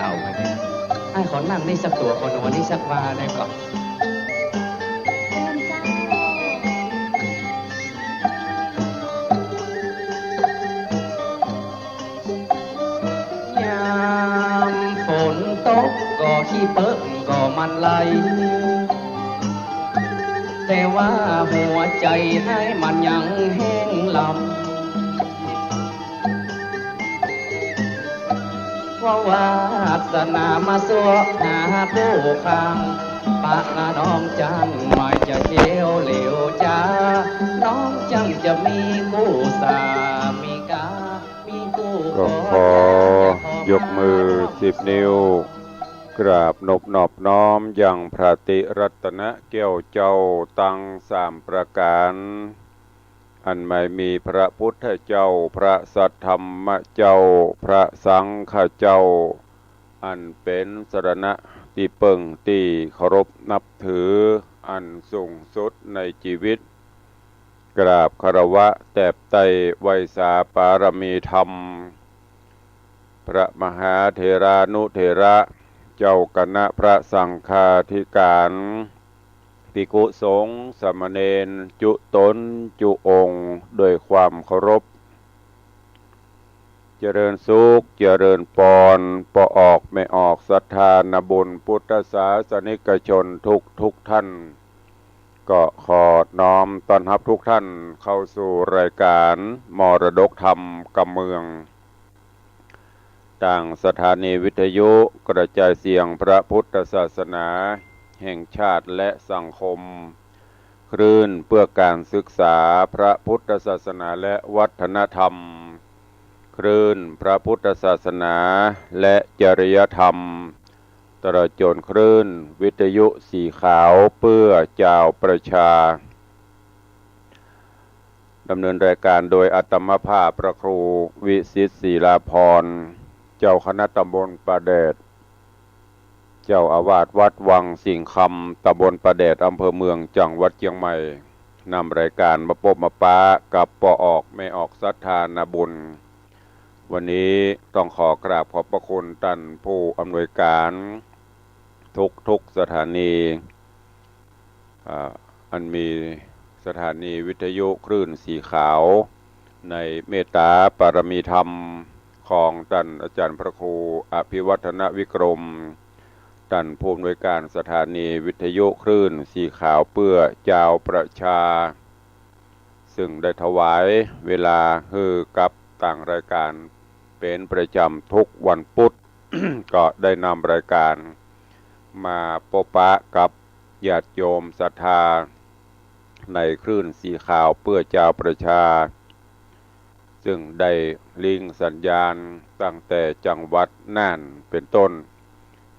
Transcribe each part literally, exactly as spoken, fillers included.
เอาไปเนี่ย ไอ้ขอนั่งนี่สักตั๋ว ขอนอนนี่สักวาได้ก่อน ยามฝนตกก็ขี้เปิ๊กก็มันไหล แต่ว่าหัวใจ๋ไอ้มันยังแห้งลำ ว่าวาสนามาซัวหาคู่ครอง ปะน้องจั้งไม่จะเขียวเหลวจ๋า น้องจั้งจะมีคู่สามีกา มีคู่ ก็ขอยกมือสิบนิ้ว กราบนบนอบน้อมยังพระติรัตนแก้วเจ้าตังสามประก๋าน อันไม่มีพระพุทธเจ้า พระสัทธรรมเจ้า พระสังฆเจ้า อันเป๋นสรณะตี้เปิ้งตี้เคารพนับถืออันสูงสุดในจีวิต กราบคารวะแตบไต้ไหว้สาปารมีธรรม พระมหาเถรานุเถระ เจ้าคณะพระสังฆาธิการ ภิกขุสงฆ์สามเณรจุ๊ต๋นจุ๊องค์ด้วยความเคารพ เจริญสุขเจริญปอน ป้อออกแม่ออกศรัทธานาบุญพุทธศาสนิกชนทุกทุกท่าน ก็ขอน้อมต้อนฮับทุกท่านเข้าสู่รายการมรดกธรรมกำเมือง ตางสถานีวิทยุกระจายเสียงพระพุทธศาสนาแห่งชาติและสังคม คลื่นเพื่อการศึกษาพระพุทธศาสนาและวัฒนธรรม คลื่นพระพุทธศาสนาและจริยธรรม ตลอดจ๋นคลื่นวิทยุสีขาวเพื่อจาวประชา ดำเนินรายการโดยอาตมาภาพพระครูวิสิทธิ์ ศิลาภรณ์ เจ้าคณะตำบลป่าแดด เจ้าอาวาสวัดวังสิงห์คำ ตำบลป่าแดด อำเภอเมือง จังหวัดเจียงใหม่ นำรายการมาปบมาปะกับป้อออกแม่ออกศรัทธานาบุญ วันนี้ต้องขอกราบขอบพระคุณต้านผู้อำนวยการทุกๆสถานี อ่า อันมีสถานีวิทยุคลื่นสีขาว ในเมตตาปารมีธรรมของต้านอาจ๋ารย์พระครูอภิวัฒนวิกรม ต้านผู้อำนวยการสถานีวิทยุคลื่นสีขาวเพื่อจาวประชา ซึ่งได้ถวายเวลาหื้อกับตางรายการเป๋นประจ๋ำทุกวันปุธ ก็ได้นำรายการมาปบปะกับญาติโยมศรัทธาในคลื่นสีขาวเพื่อจาวประชา ซึ่งได้ลิงก์สัญญาณตั้งแต่จังหวัดน่านเป๋นต้น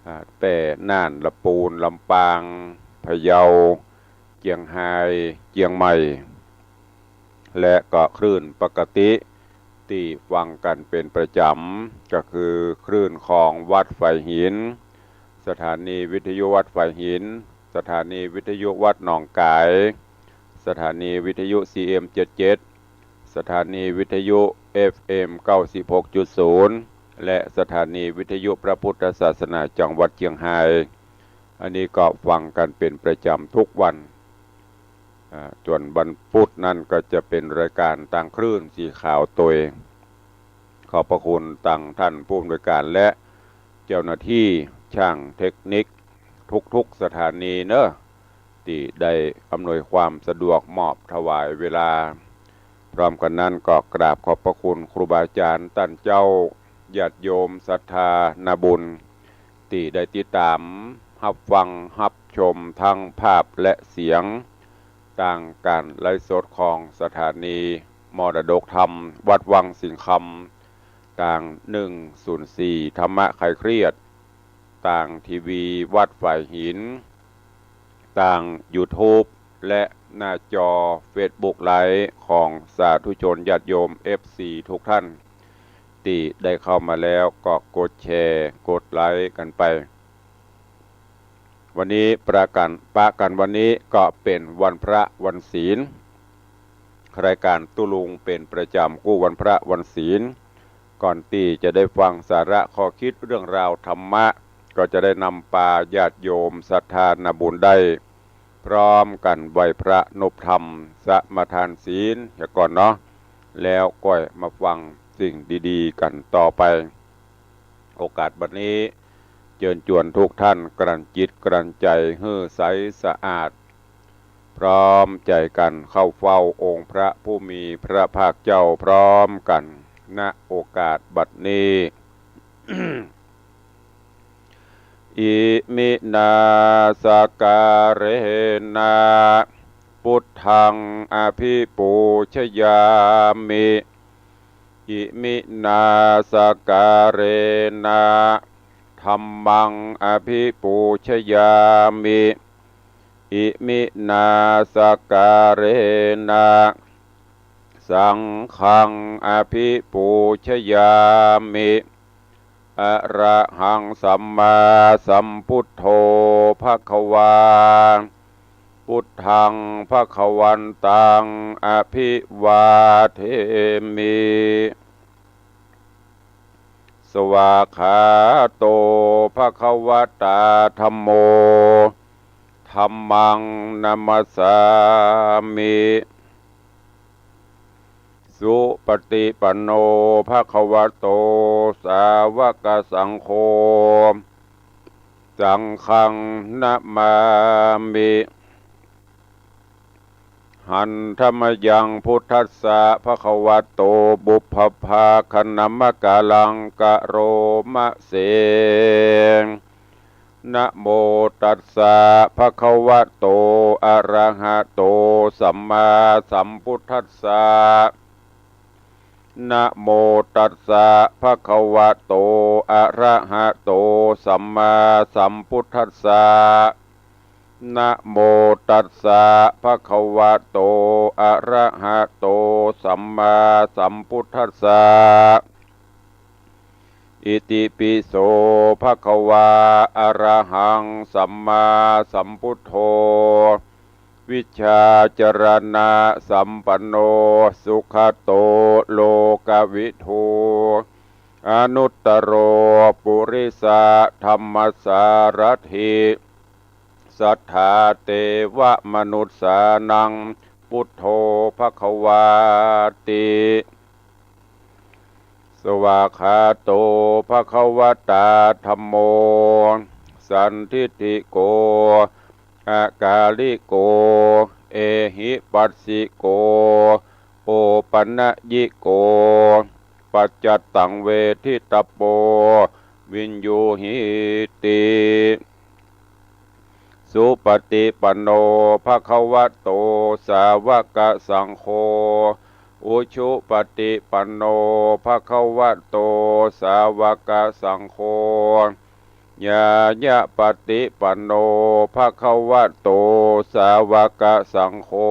อ่า แป้ น่าน ละปูน ลำปาง พะเยา เจียงฮาย เจียงใหม่ และก็คลื่นปกติตี้ฟังกั๋นเป๋นประจ๋ำ ก็คือคลื่นของวัดฝายหิน สถานีวิทยุวัดฝายหิน สถานีวิทยุวัดหนองก๋าย สถานีวิทยุ ซีเอ็ม เจ็ดเจ็ด สถานีวิทยุ เอฟเอ็ม เก้าสิบหกจุดศูนย์ และสถานีวิทยุพระพุทธศาสนาจังหวัดเจียงฮาย อันนี้ก็ฟังกั๋นเป๋นประจ๋ำทุกวัน อ่า ส่วนวันปุธนั้นก็จะเป๋นรายการตางคลื่นสีขาวตวย ขอบพระคุณตางต้านผู้อำนวยการและเจ้าหน้าตี้จ้างเทคนิคทุกๆสถานีเนาะ ตี้ได้อำนวยความสะดวกมอบถวายเวลา พร้อมกั๋นนั้นก็กราบขอบพระคุณครูบาอาจ๋ารย์ต้านเจ้า ญาติโยมศรัทธานาบุญ ตี้ได้ติดต๋ามฮับฟังฮับชมทั้งภาพและเสียง ตางก๋านไลฟ์สดของสถานีมรดกธรรมวัดวังสิงห์คำ ตาง หนึ่งศูนย์สี่ ธรรมะคลายเครียด ตางทีวีวัดฝายหิน ตางยูทูบ และหน้าจอเฟซบุ๊กไลฟ์ของสาธุชนญาติโยม เอฟซี ทุกท่าน ตี้ได้เข้ามาแล้วก็กดแชร์ กดไลค์กั๋นไป วันนี้ปะกั๋น ปะกั๋นวันนี้ก็เป๋นวันพระวันศีล รายการตุ๊ลุงเป๋นประจ๋ำกู้วันพระวันศีล ก่อนตี้จะได้ฟังสาระข้อคิดเรื่องราวธรรมะ ก็จะได้นำปาญาติโยมศรัทธานาบุญได้ พร้อมกั๋นไหว้พระนบธรรม สมาทานศีลเหียก่อนเนาะ แล้วก้อยมาฟังสิ่งดีๆ กั๋นต่อไป โอกาสบัดนี้ เจิญจวนทุกท่านกลั่นจิตกลั่นใจ๋หื้อใสสะอาด พร้อมใจ๋กั๋นเข้าเฝ้าองค์พระผู้มีพระภาคเจ้าพร้อมกั๋น ณ โอกาสบัดนี้ Iminā sakkārena buddhaṃ abhipūjayāmi. Iminā sakkārena dhammaṃ abhipūjayāmi. Iminā sakkārena saṅghaṃ abhipūjayāmi. Arahaṃ sammāsambuddho bhagavā. Buddhaṃ bhagavantaṃ abhivādemi. Svākkhāto bhagavatā dhammo. Dhammaṃ namassāmi. Supaṭipanno bhagavato sāvakasaṅgho. Saṅghaṃ namāmi. Handa mayaṃ buddhassa bhagavato pubbabhāganamakāraṃ karoma se. Namo tassa bhagavato arahato sammāsambuddhassa. Namo tassa bhagavato arahato sammāsambuddhassa. Namo tassa bhagavato arahato sammāsambuddhassa. Itipi so bhagavā arahaṃ sammāsambuddho vijjācaraṇasampanno sugato lokavidū anuttaro purisadammasārathi satthā devamanussānaṃ buddho bhagavāti. Svākkhāto bhagavatā dhammo sandiṭṭhiko akāliko ehipassiko opanayiko paccattaṃ veditabbo viññūhīti. Supaṭipanno bhagavato sāvakasaṅgho. Ujupaṭipanno bhagavato sāvakasaṅgho. Ñāyapaṭipanno bhagavato sāvakasaṅgho.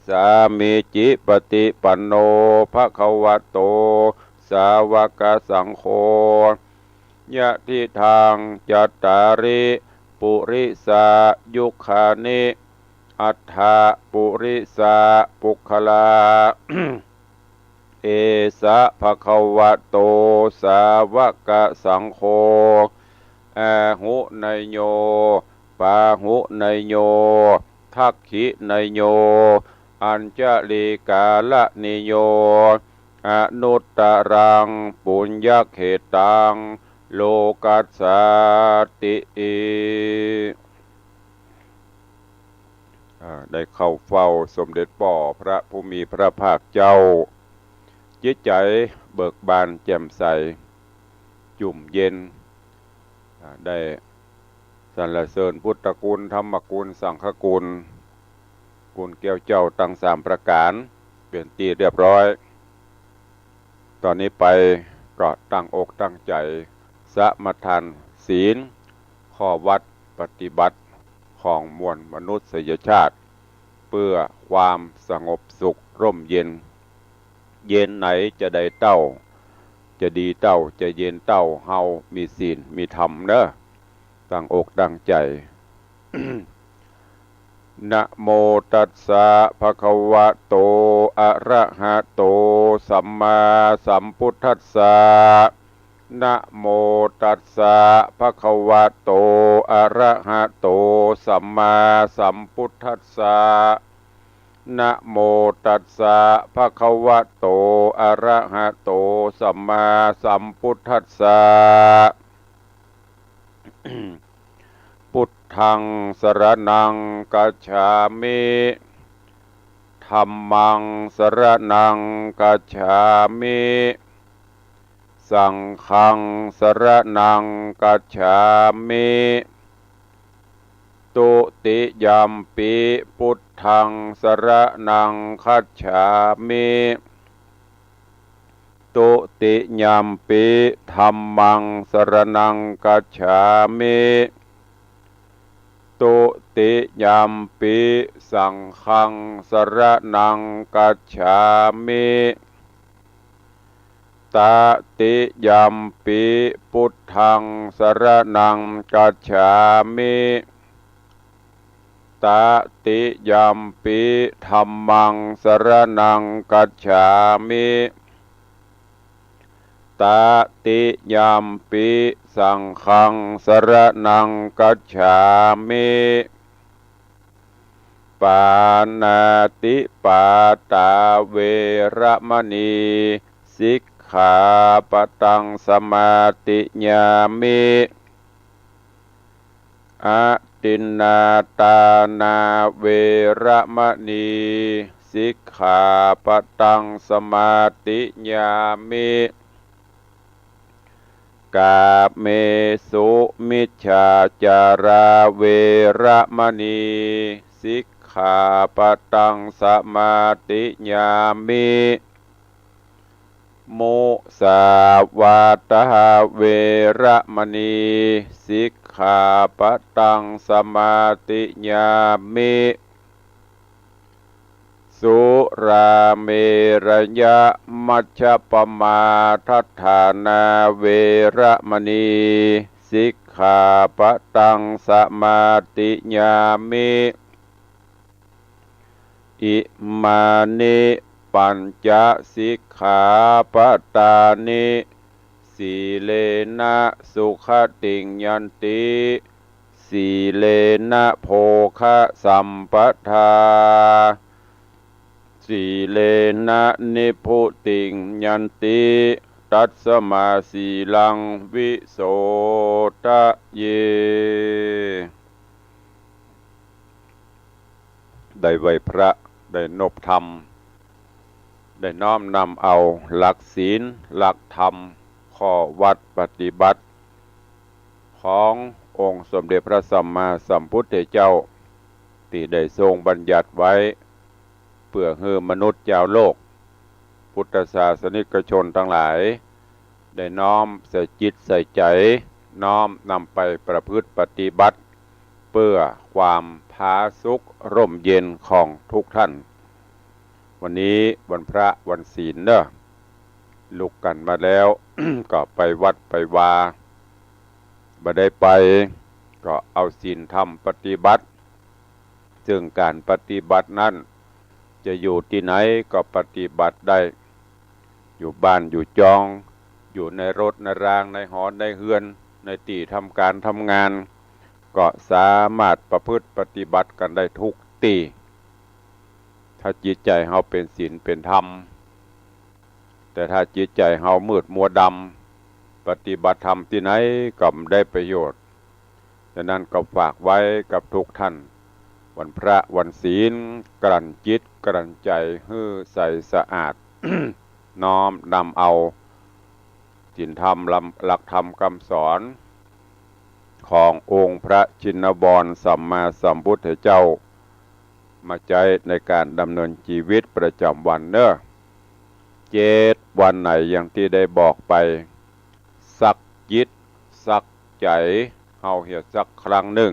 Sāmīcipaṭipanno bhagavato sāvakasaṅgho. Yadidaṃ cattāri purisayugāni aṭṭha purisapuggalā. Esa bhagavato sāvakasaṅgho. Āhuneyyo pāhuneyyo dakkhiṇeyyo añjalikaraṇīyo anuttaraṃ puññakkhettaṃ lokassāti. อ่า ได้เข้าเฝ้าสมเด็จป้อพระผู้มีพระภาคเจ้า จิตใจ๋เบิกบานแจ่มใส จุ่มเย็น อ่า ได้สรรเสริญพุทธคุณ ธรรมคุณ สังฆคุณ คุณแก้วเจ้าตังสามประก๋าน เป๋นตี้เรียบร้อย ต่อนี้ไปก็ตั้งอกตั้งใจ๋สมาทานศีล ข้อวัตรปฏิบัติของมวลมนุษยชาติ เปื้อความสงบสุขร่มเย็น เย็นไหนจะได้เต้า จะดีเต้า จะเย็นเต้า เฮามีศีลมีธรรมเน่อ ตั้งอกตั้งใจ๋ นะโมตัสสะ ภะคะวะโต อะระหะโต สัมมาสัมพุทธัสสะ นะโมตัสสะ ภะคะวะโต อะระหะโต สัมมาสัมพุทธัสสะ นะโมตัสสะ ภะคะวะโต อะระหะโต สัมมาสัมพุทธัสสะ พุทธัง สะระณัง กัจฉามิ ธัมมัง สะระณัง กัจฉามิ สังฆัง สะระณัง กัจฉามิ ตุติยัมปิ พุทธัง สะระณัง กัจฉามิ ตุติยัมปิ ธัมมัง สะระณัง กัจฉามิ ตุติยัมปิ สังฆัง สะระณัง กัจฉามิ ตติยัมปิ พุทธัง สะระณัง กัจฉามิ ตติยัมปิ ธัมมัง สะระณัง กัจฉามิ ตติยัมปิ สังฆัง สะระณัง กัจฉามิ ปาณาติปาตา เวระมะณี สิกขาปะตัง สมาธิยามิ อทินนาทานา เวระมะณี สิกขาปะตัง สมาธิยามิ กาเมสุมิจฉาจารา เวระมะณี สิกขาปะตัง สมาธิยามิ มุสาวาทา เวระมะณี สิกขาปะตัง สมาธิยามิ สุราเมรยมัชฌปมาทัฏฐานา เวระมะณี สิกขาปะตัง สมาธิยามิ อิมานิ ปัญจสิกขาปะตานิ สีเลนะ สุขติง ยันติ สีเลนะ โภคะสัมปทา สีเลนะ นิพพุติง ยันติ ตัสมา สีลัง วิโสทะเย ได้ไหว้พระ ได้นบธรรม ได้น้อมนำเอาหลักศีล หลักธรรม ข้อวัตรปฏิบัติ ขององค์สมเด็จพระสัมมาสัมพุทธเจ้า ตี้ได้ทรงบัญญัติไว้ เปื้อหื้อมนุษย์จาวโลก พุทธศาสนิกชนตังหลาย ได้น้อมใส่จิตใส่ใจ๋ น้อมนำไปประพฤติปฏิบัติ เปื้อความผาสุขร่มเย็นของทุกท่าน วันนี้วันพระวันศีลเนาะ ลุกกั๋นมาแล้ว ก็ไปวัดไปวา บ่ได้ไป ก็เอาศีลธรรมปฏิบัติ ซึ่งก๋านปฏิบัตินั้น จะอยู่ตี้ไหนก็ปฏิบัติได้ อยู่บ้านอยู่จอง อยู่ในรถในราง ในหอในเฮือน ในตี้ทำก๋านทำงาน ก็สามารถประพฤติปฏิบัติกั๋นได้ทุกตี้ ถ้าจิตใจ๋เฮาเป๋นศีลเป๋นธรรม แต่ถ้าจิตใจ๋เฮามืดมัวดำ ปฏิบัติธรรมตี้ไหนก็บ่ได้ประโยชน์ ฉะนั้นก็ฝากไว้กับทุกท่าน วันพระวันศีล กลั่นจิตกลั่นใจ๋หื้อใสสะอาด น้อมนำเอาศีลธรรม หลักธรรมคำสอน ขององค์พระชินวรสัมมาสัมพุทธเจ้า มาใจ๊ในก๋านดำเนินจีวิตประจ๋ำวันเนาะ เจ็ดวันไหนอย่างตี้ได้บอกไป ซักจิต ซักใจ๋ เฮาเหียสักครั้งนึ่ง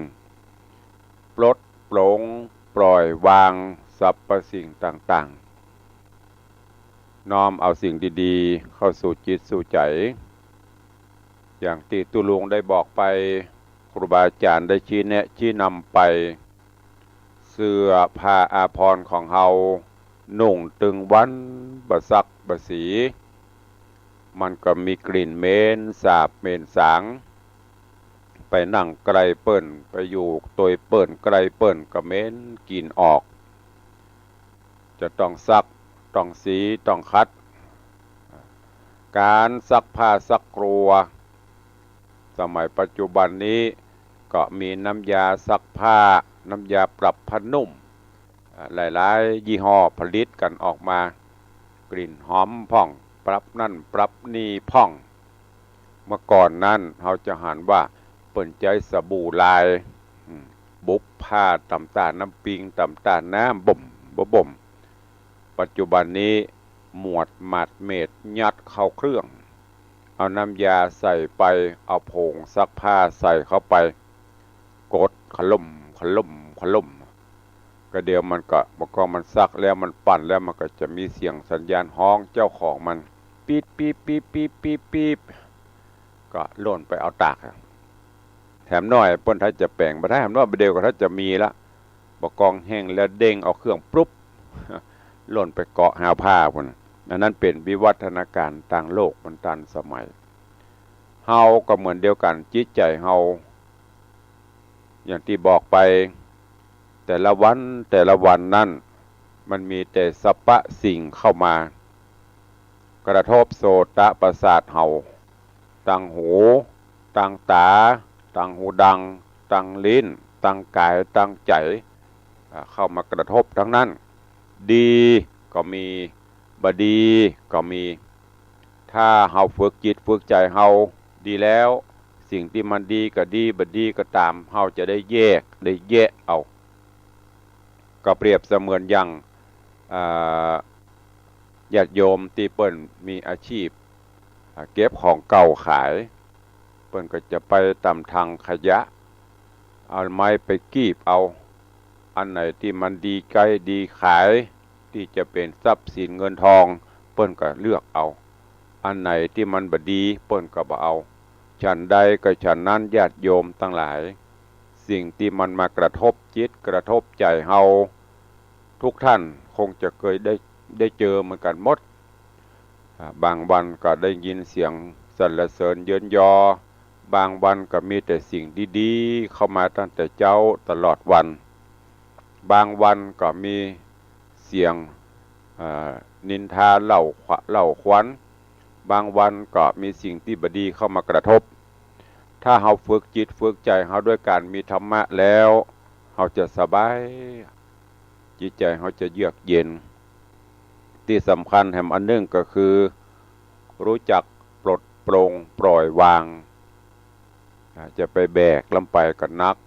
ปลดปลงปล่อยวางสรรพสิ่งต่างๆ น้อมเอาสิ่งดีๆ เข้าสู่จิตสู่ใจ๋ อย่างตี้ตุ๊ลุงได้บอกไป ครูบาอาจ๋ารย์ได้ชี้แนะชี้นำไป เสื้อผ้าอาภรณ์ของเฮา นุ่งตึงวันบ่ซักบ่สี มันก็มีกลิ่นเหม็นสาบเหม็นสาง ไปนั่งใก้เปิ้น ไปอยู่ตวยเปิ้น ใก้เปิ้นก็เหม็นกลิ่นออก จะต้องซัก ต้องสี ต้องขัด ก๋านซักผ้าซักครัว สมัยปัจจุบันนี้ก็มีน้ำยาซักผ้า น้ำยาปรับผ้านุ่ม อ่า หลายๆ ยี่ห้อผลิตกั๋นออกมา กลิ่นหอมพ่อง ปรับนั่นปรับนี่พ่อง เมื่อก่อนนั้นเฮาจะหันว่าเปิ้นใจ๊สบู่ลาย อืม บุบผ้าต๋ามต้าน้ำปิง ต๋ามต้าน้ำบ่ม บ่บ่ม ปัจจุบันนี้หมวดหมาดเหม็ดยัดเข้าเครื่อง เอาน้ำยาใส่ไป เอาผงซักผ้าใส่เข้าไป กดขลุ่มขลุ่มขลุ่ม ก็เดี๋ยวมันก็ บ่ากองมันซักแล้วมันปั่นแล้วมันก็จะมีเสียงสัญญาณฮ้องเจ้าของมัน ปิ๊บปิ๊บปิ๊บปิ๊บปิ๊บปิ๊บ ก็ล่นไปเอาตาก แหมน้อยเปิ้นถ้าจะแป๋งบ่ได้ แหมน้อยบ่าเดี่ยวก็ถ้าจะมีละ บ่ากองแห้งแล้วเด้งเอาเครื่องปรุบ ล่นไปเกาะหาผ้าพุ้น อันนั้นเป๋นวิวัฒนาก๋ารตางโลกมันตันสมัย เฮาก็เหมือนเดียวกั๋น จิตใจ๋เฮา อย่างตี้บอกไป แต่ละวันแต่ละวันนั้น มันมีแต่สรรพสิ่งเข้ามากระทบโสตประสาทเฮา ตางหู ตางต๋า ตางฮูดัง ตางลิ้น ตางก๋าย ตางใจ๋ อ่า เข้ามากระทบตังนั้น ดีก็มี บ่ดีก็มี ถ้าเฮาฝึกจิตฝึกใจ๋เฮาดีแล้ว สิ่งตี้มันดีก็ดี บ่ดีก็ต๋าม เฮาจะได้แยก ได้แยะเอา ก็เปรียบเสมือนอย่าง อ่า ญาติโยมตี้เปิ้นมีอาชีพ อ่า เก็บของเก่าขาย เปิ้นก็จะไปต๋ามถังขยะ เอาไม้ไปกีบเอา อันไหนตี้มันดีใจ๊ดีขาย ตี้จะเป๋นทรัพย์สินเงินทอง เปิ้นก็เลือกเอา อันไหนตี้มันบ่ดี เปิ้นก็บ่เอา ฉันใดก็ฉันนั้น ญาติโยมตังหลาย สิ่งตี้มันมากระทบจิตกระทบใจ๋เฮา ทุกท่านคงจะเกยได้ ได้เจอเหมือนกั๋นหมด อ่า บางวันก็ได้ยินเสียงสรรเสริญเยินยอ บางวันก็มีแต่สิ่งดีๆ เข้ามาตั้งแต่เจ๊าตลอดวัน บางวันก็มีเสียง อ่า นินทาเล่าขวะ เล่าขวัญ บางวันก็มีสิ่งตี้บ่ดีเข้ามากระทบ ถ้าเฮาฝึกจิตฝึกใจ๋เฮาด้วยก๋านมีธรรมะแล้ว เฮาจะสบาย จิตใจ๋เฮาจะเยือกเย็น ตี้สำคัญแหมอันนึ่งก็คือ ฮู้จักปลดปลงปล่อยวาง อ่า จะไปแบกลำไปก็หนัก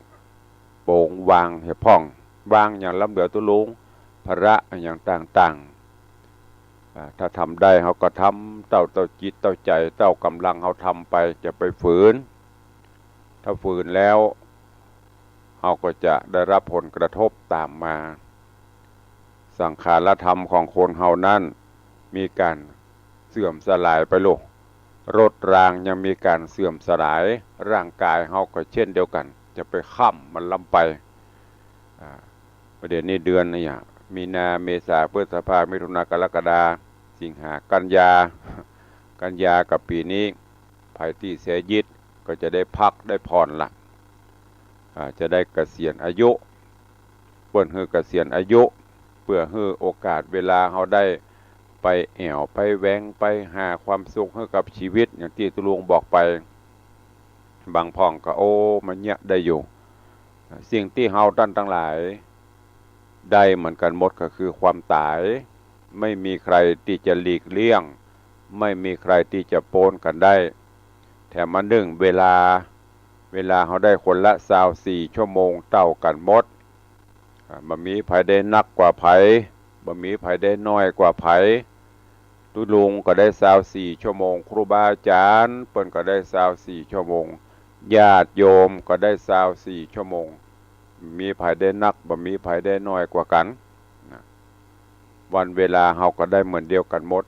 ปลงวางหื้อพ่อง วางอย่างล้ำเหลือตุ๊ลุง ภาระอย่างต่างๆ อ่า ถ้าทำได้เฮาก็ทำ เต้า เต้าจิตเต้าใจ๋ เต้าก๋ำลังเฮาทำไป จะไปฝืน ถ้าฝืนแล้ว เฮาก็จะได้รับผลกระทบต๋ามมา สังขารธรรมของคนเฮานั้น มีก๋านเสื่อมสลายไปโลด รถรางยังมีก๋านเสื่อมสลาย ร่างก๋ายเฮาก็เช่นเดียวกั๋น จะไปค้ำมันลำไป อ่า ประเดี๋ยวนี้เดือนเนี่ย มีนา เมษา พฤษภา มิถุนา กรกฎา สิงหา กันยา กันยากับปี๋นี้ ใผตี้เสียยิตก็จะได้พักได้ผ่อนละ อ่า จะได้เกษียณอายุ เปิ้นหื้อเกษียณอายุ เปื้อหื้อโอกาสเวลาเฮาได้ไปแอ่วไปแหวง ไปหาความสุขหื้อกับชีวิต อย่างตี้ตุ๊ลุงบอกไป บางพ่องก็ โอ้ มาเยียะได้อยู่ สิ่งตี้เฮาต้านตังหลายได้เหมือนกั๋นหมดก็คือความต๋าย ไม่มีใครตี้จะหลีกเลี่ยง ไม่มีใครตี้จะป๊นกั๋นได้ แถมอันนึ่งเวลา เวลาเฮาได้คนละซาวสี่ชั่วโมงเต้ากั๋นหมด อ่า บ่มีใผได้นักกว่าใผ บ่มีใผได้น้อยกว่าใผ ตุ๊ลุงก็ได้ซาวสี่ชั่วโมง ครูบาอาจ๋ารย์เปิ้นก็ได้ซาวสี่ชั่วโมง ญาติโยมก็ได้ซาวสี่ชั่วโมง บ่มีใผได้นัก บ่มีใผได้น้อยกว่ากั๋น นะ วันเวลาเฮาก็ได้เหมือนเดียวกั๋นหมด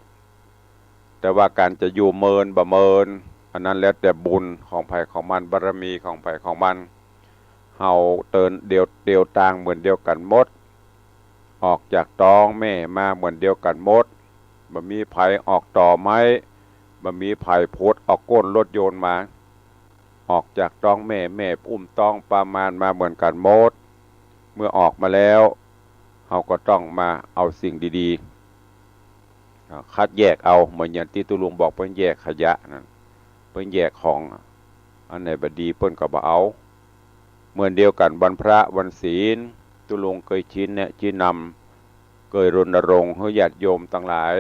แต่ว่าก๋านจะอยู่เมินบ่เมิน อันนั้นแล้วแต่บุญของใผของมัน บารมีของใผของมัน เฮาเตียว เตียวตางเหมือนเดียวกั๋นหมด ออกจากต๊องแม่มาเหมือนเดียวกั๋นหมด บ่มีใผออกต่อไม้ บ่มีใผผุดออกก้นรถยนต์มา ออกจากต๊องแม่ แม่อุ้มต๊องปะมานมาเหมือนกั๋นหมด เมื่อออกมาแล้ว เฮาก็ต้องมาเอาสิ่งดีๆ อ่า คัดแยกเอา เหมือนอย่างตี้ตุ๊ลุงบอก เปิ้นแยกขยะนั่น เปิ้นแยกของ อันไหนบ่ดีเปิ้นก็บ่เอา เหมือนเดียวกั๋นวันพระวันศีล ตุ๊ลุงเกยชี้แนะชี้นำ เกยรณรงค์หื้อญาติโยมตังหลาย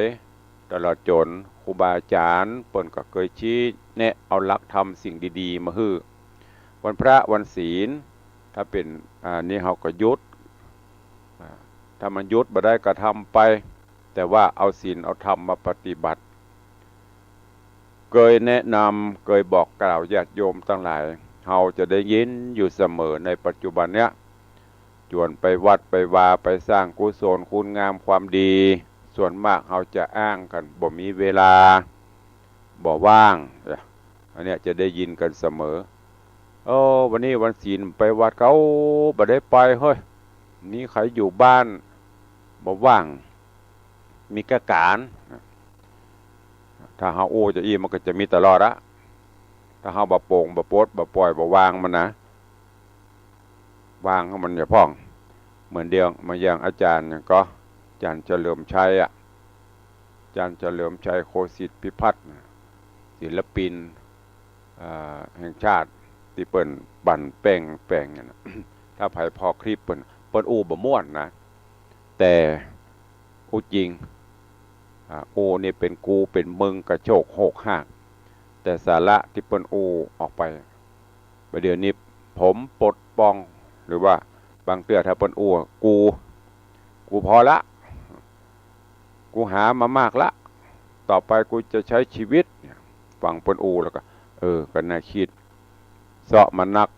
ตลอดจ๋นครูบาอาจ๋ารย์เปิ้นก็เกยชี้แนะเอาหลักธรรมสิ่งดีๆ มาหื้อ วันพระวันศีล ถ้าเป๋น อ่า นี่เฮาก็หยุด อ่า ถ้ามันหยุดบ่ได้ก็ทำไป แต่ว่าเอาศีลเอาธรรมมาปฏิบัติ เกยแนะนำ เกยบอกกล่าวญาติโยมตังหลาย เฮาจะได้ยินอยู่เสมอในปัจจุบันเนี้ย จวนไปวัดไปวา ไปสร้างกุศลคุณงามความดี ส่วนมากเฮาจะอ้างกั๋น บ่มีเวลา บ่ว่าง อันเนี้ยจะได้ยินกั๋นเสมอ เออ วันนี้วันศีลไปวัดก็บ่ได้ไปเฮ้ย มีใผอยู่บ้าน บ่ว่าง มีกะก๋าน ถ้าเฮาอู้จะอี้มันก็จะมีตลอดอะ ถ้าเฮาบ่โป่ง บ่ปลด บ่ปล่อย บ่วางมันนะ วางหื้อมันอย่าพ่อง เหมือนเดียว เหมือนอย่างอาจ๋ารย์หยังก็ อาจ๋ารย์เฉลิมชัยอะ อาจ๋ารย์เฉลิมชัย โคสิตพิพัฒน์น่ะ ศิลปิน อ่า แห่งชาติ ตี้เปิ้นบั่นแป้งแป๋งเนี่ยนะ ถ้าใผผ่อคลิปเปิ้น เปิ้นอู้บ่ม่วนนะ แต่อู้จริง อ่า อู้นี่เป๋นกูเป๋นมึงกระโชกโฮกฮาก แต่สาระตี้เปิ้นอู้ออกไป บ่าเดี่ยวนี้ผมปลดปล่อย หรือว่าบางเตื้อถ้าเปิ้นอู้ กู กูพอละ กูหามามากละ ต่อไปกูจะใจ๊ชีวิตเนี่ย ฟังเปิ้นอู้แล้วก็ เออ ก็น่าคิด เซาะมานัก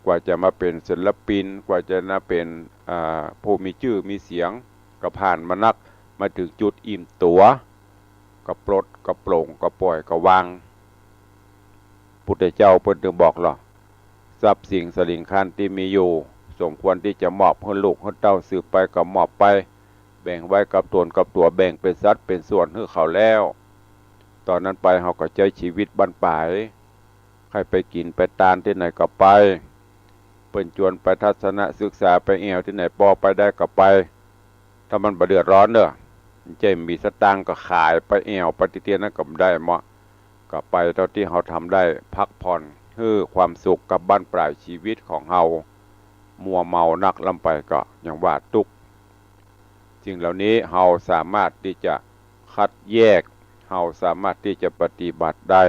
กว่าจะมาเป๋นศิลปิน กว่าจะมาเป๋น อ่า ผู้มีจื้อมีเสียง ก็ผ่านมานัก มาเถิงจุดอิ่มตั๋ว ก็ปลด ก็โป่ง ก็ปล่อย ก็วาง พุทธเจ้าเปิ้นจึงบอกลอ ทรัพย์สินสะหลิงคารตี้มีอยู่ สมควรตี้จะมอบหื้อลูกหื้อเต้าสืบไปก็มอบไป แบ่งไว้กับต๋นกับตั๋ว แบ่งเป๋นสัดเป๋นส่วนหื้อเขาแล้ว ต่อนั้นไปเฮาก็ใจ๊ชีวิตบั้นป๋าย ใค่ไปกิ๋นไปตานตี้ไหนก็ไป เปิ้นจวนไปทัศนศึกษาไปแอ่วตี้ไหนปอไปได้ก็ไป ถ้ามันบ่เดือดร้อนเน่อ ใจ้มีสตางค์ก็ขายไปแอ่วไปตี้เตี้ยนั้นก็บ่ได้เมาะ ก็ไปเต้าตี้เฮาทำได้ พักผ่อน หื้อความสุขกับบั้นป๋ายชีวิตของเฮา มัวเมานักล้ำไปก็อย่างว่าตุ๊กข์ สิ่งเหล่านี้เฮาสามารถตี้จะคัดแยก เฮาสามารถตี้จะปฏิบัติได้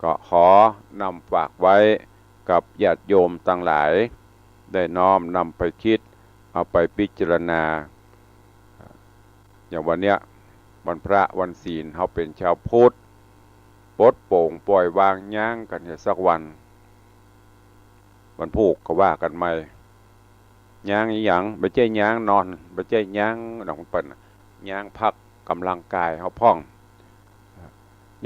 ก็ขอนำฝากไว้กับญาติโยมตังหลาย ได้น้อมนำไปคิด เอาไปพิจารณา อย่างวันเนี้ย วันพระวันศีล เฮาเป๋นชาวพุทธ ปลดโป่งปล่อยวาง ย้างกั๋นเหียสักวัน วันพูกก็ว่ากั๋นใหม่ ย้างอีหยัง บ่ใจ้ย้างนอน บ่ใจ้ย้างหนองเปิ้น ย้างพักก๋ำลังกายเฮาพ่อง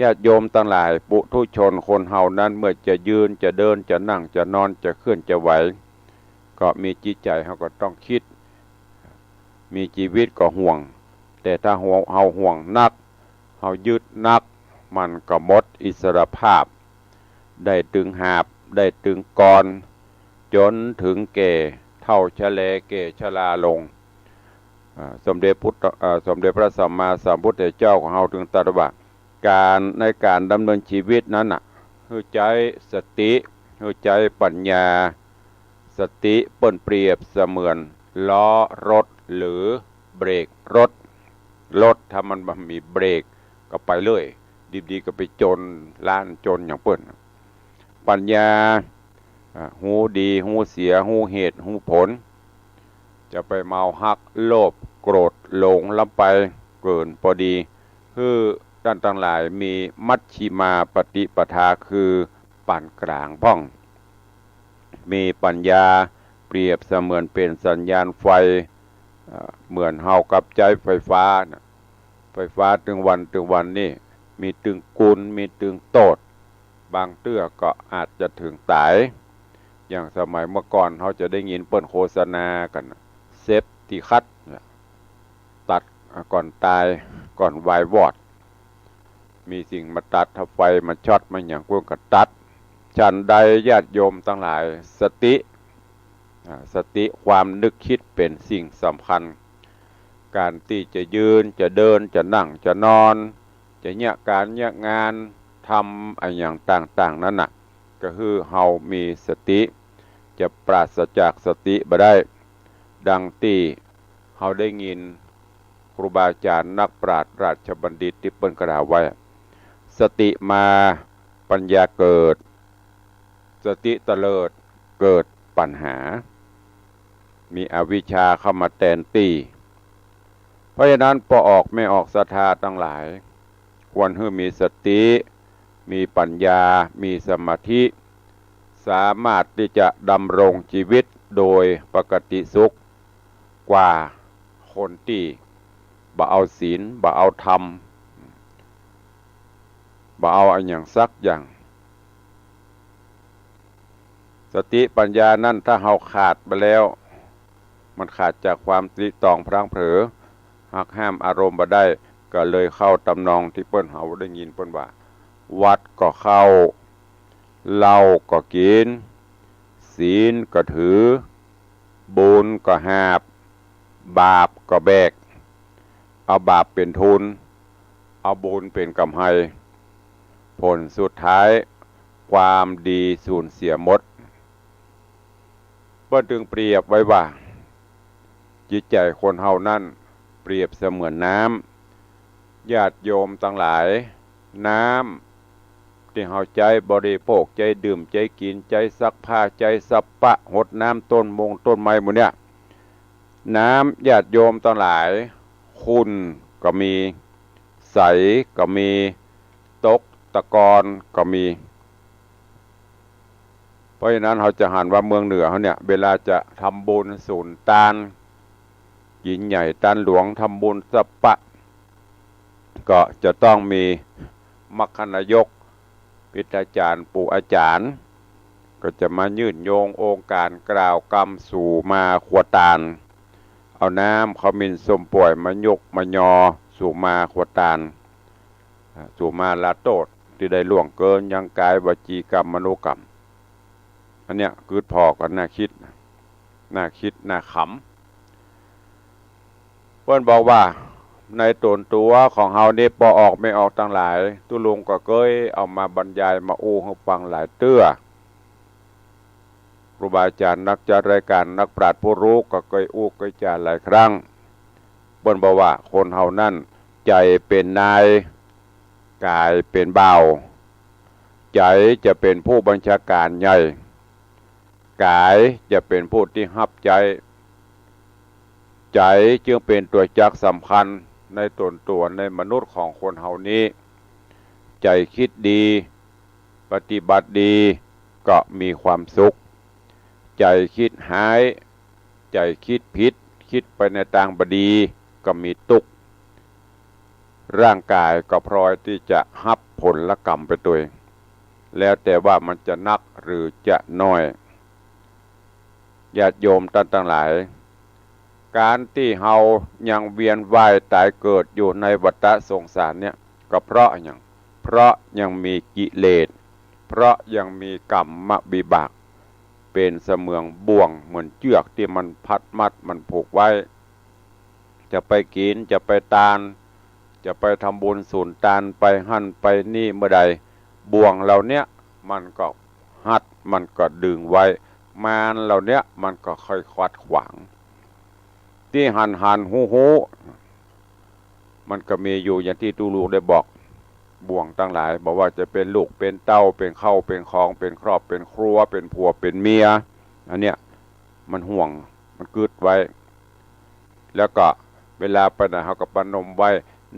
ญาติโยมตังหลาย ปุถุชนคนเฮานั้น เมื่อจะยืน จะเดิน จะนั่ง จะนอน จะเคลื่อน จะไหว ก็มีจิตใจ๋เฮาก็ต้องคิด มีจีวิตก็ห่วง แต่ถ้าเฮา เฮาห่วงนัก เฮายึดนัก มันก็หมดอิสรภาพ ได้ตึงหาบ ได้ตึงกอน จ๋นเถิงแก่เฒ่าชะแลแก่ชราลง อ่า สมเด็จพุทธ อ่า สมเด็จพระสัมมาสัมพุทธเจ้าของเฮาจึงตรัสว่า ก๋าน ในก๋านดำเนินจีวิตนั้นน่ะ หื้อใจ๊สติ หื้อใจ๊ปัญญา สติเปิ้นเปรียบเสมือนล้อรถหรือเบรกรถ รถถ้ามันบ่มีเบรกก็ไปเลย ดีๆ ก็ไปจ๋นล้านจ๋นอย่างเปิ้น ปัญญา อ่า ฮู้ดี ฮู้เสีย ฮู้เหตุ ฮู้ผล จะไปเมาฮัก โลภ โกรธ หลงล้ำไปเกิ๋นปอดี หื้อต้านตังหลายมีมัชฌิมาปฏิปทา คือปานก๋างพ่อง มีปัญญาเปรียบเสมือนเป๋นสัญญาณไฟ อ่า เหมือนเฮากับใจ๊ไฟฟ้าน่ะ ไฟฟ้าตึงวันตึงวันนี่ มีตึงกุล มีตึงโต้ษ บางเตื้อก็อาจจะเถิงต๋าย อย่างสมัยเมื่อก่อนเฮาจะได้ยินเปิ้นโฆษณากั๋น เซฟตี้คัต ตัด อ่า ก่อนต๋าย ก่อนวายวอด มีสิ่งมาตัด ถ้าไฟมาช็อตมาหยัง เปิ้นก็ตัด ฉันใดญาติโยมตังหลาย สติ อ่า สติความนึกคิดเป๋นสิ่งสำคัญ ก๋านตี้จะยืน จะเดิน จะนั่ง จะนอน จะเยียะก๋านเยียะงาน ทำอะหยังต่างๆ นั้นน่ะ ก็หื้อเฮามีสติ จะปราศจากสติบ่ได้ ดังตี้เฮาได้ยินครูบาอาจ๋ารย์นักปราชญ์ราชบัณฑิตตี้เปิ้นกล่าวไว้ สติมาปัญญาเกิด สติเตลิดเกิดปัญหา มีอวิชชาเข้ามาแตนตี้ เพราะฉะนั้นป้อออกแม่ออกศรัทธาตังหลาย ควรหื้อมีสติ มีปัญญา มีสมาธิ สามารถตี้จะดำรงชีวิตโดยปกติสุขกว่าคนตี้บ่เอาศีล บ่เอาธรรม บ่เอาอะหยังสักอย่าง สติปัญญานั้นถ้าเฮาขาดไปแล้ว มันขาดจากความตริตรองพลั้งเผลอ หักห้ามอารมณ์บ่ได้ ก็เลยเข้าทำนองตี้เปิ้นเฮาได้ยินเปิ้นว่า วัดก็เข้า เหล้าก็กิ๋น ศีลก็ถือ บุญก็หาบ บาปก็แบก เอาบาปเป๋นทุน เอาบุญเป๋นกำไร ผลสุดท้ายความดีสูญเสียหมด เปิ้นจึงเปรียบไว้ว่า จิตใจ๋คนเฮานั้นเปรียบเสมือนน้ำ ญาติโยมตังหลาย น้ำตี้เฮาใจ๊บริโภค ใจ๊ดื่ม ใจ๊กิ๋น ใจ๊ซักผ้า ใจ๊สะปะ หดน้ำต้นมงต้นไม้หมู่เนี้ย น้ำญาติโยมตังหลาย ขุ่นก็มี ใสก็มี ตกตะกอนก็มี เพราะฉะนั้นเฮาจะหันว่าเมืองเหนือเฮาเนี่ย เวลาจะทำบุญสูนตาน กิ๋นใหญ่ตานหลวง ทำบุญสะปะ ก็จะต้องมีมรรคนายก ปิตาจารย์ ปู่อาจ๋ารย์ ก็จะมายื่นโยงองค์ก๋านกล่าวกำสู่มาครัวตาน เอาน้ำขมิ้นส้มป่วยมาหยกมายอสู่มาครัวตาน สู่มาลาโต้ษ ตี้ได้ล่วงเกินยังกายวจีกรรมมโนกรรม อันเนี้ยกึ๊ดผ่อก็น่าคิด น่าคิดน่าขำ เปิ้นบอกว่า ในต๋นตั๋วของเฮานี้ ป้อออกแม่ออกตังหลาย ตุ๊ลุงก็เกยเอามาบรรยายมาอู้หื้อฟังหลายเตื้อ ครูบาอาจ๋ารย์นักจัดรายก๋าน นักปราชญ์ผู้ฮู้ก็เกยอู้เกยจ๋าหลายครั้ง เปิ้นบอกว่าคนเฮานั้น ใจ๋เป๋นนาย ก๋ายเป๋นบ่าว ใจ๋จะเป๋นผู้บัญชาก๋านใหญ่ ก๋ายจะเป๋นผู้ตี้ฮับใจ๊ ใจ๋จึงเป๋นตั๋วจักรสำคัญในต๋นตั๋วในมนุษย์ของคนเฮานี้ ใจ๋คิดดี ปฏิบัติดี ก็มีความสุข ใจ๋คิดฮ้าย ใจ๋คิดผิด คิดไปในตางบ่ดี ก็มีตุ๊กข์ ร่างก๋ายก็พลอยตี้จะฮับผลกรรมไปตวย แล้วแต่ว่ามันจะนักหรือจะน้อย ญาติโยมต้านตังหลาย ก๋านตี้เฮายังเวียนว่ายต๋ายเกิดอยู่ในวัฏฏะสงสารเนี่ย ก็เพราะอะหยัง เพราะยังมีกิเลส เพราะยังมีกรรมวิบาก เป๋นเสมือนบ่วง เหมือนเจื้อกตี้มันพัดมัดมันผูกไว้ จะไปกิ๋น จะไปตาน จะไปทำบุญสูนตาน ไปหั้นไปนี่เมื่อใด บ่วงเหล่าเนี้ยมันก็ฮัด มันก็ดึงไว้ มารเหล่าเนี้ยมันก็คอยขัดขวาง ตี้หันๆ ฮู้ๆ มันก็มีอยู่อย่างตี้ตุ๊ลุงได้บอก บ่วงตังหลาย บ่ว่าจะเป๋นลูกเป๋นเต้า เป๋นข้าวเป๋นของ เป๋นครอบเป๋นครัว เป๋นผัวเป๋นเมีย อันเนี้ยมันห่วง มันกึ๊ดไว้ แล้วก็เวลาไปไหนเฮาก็ประนมไว้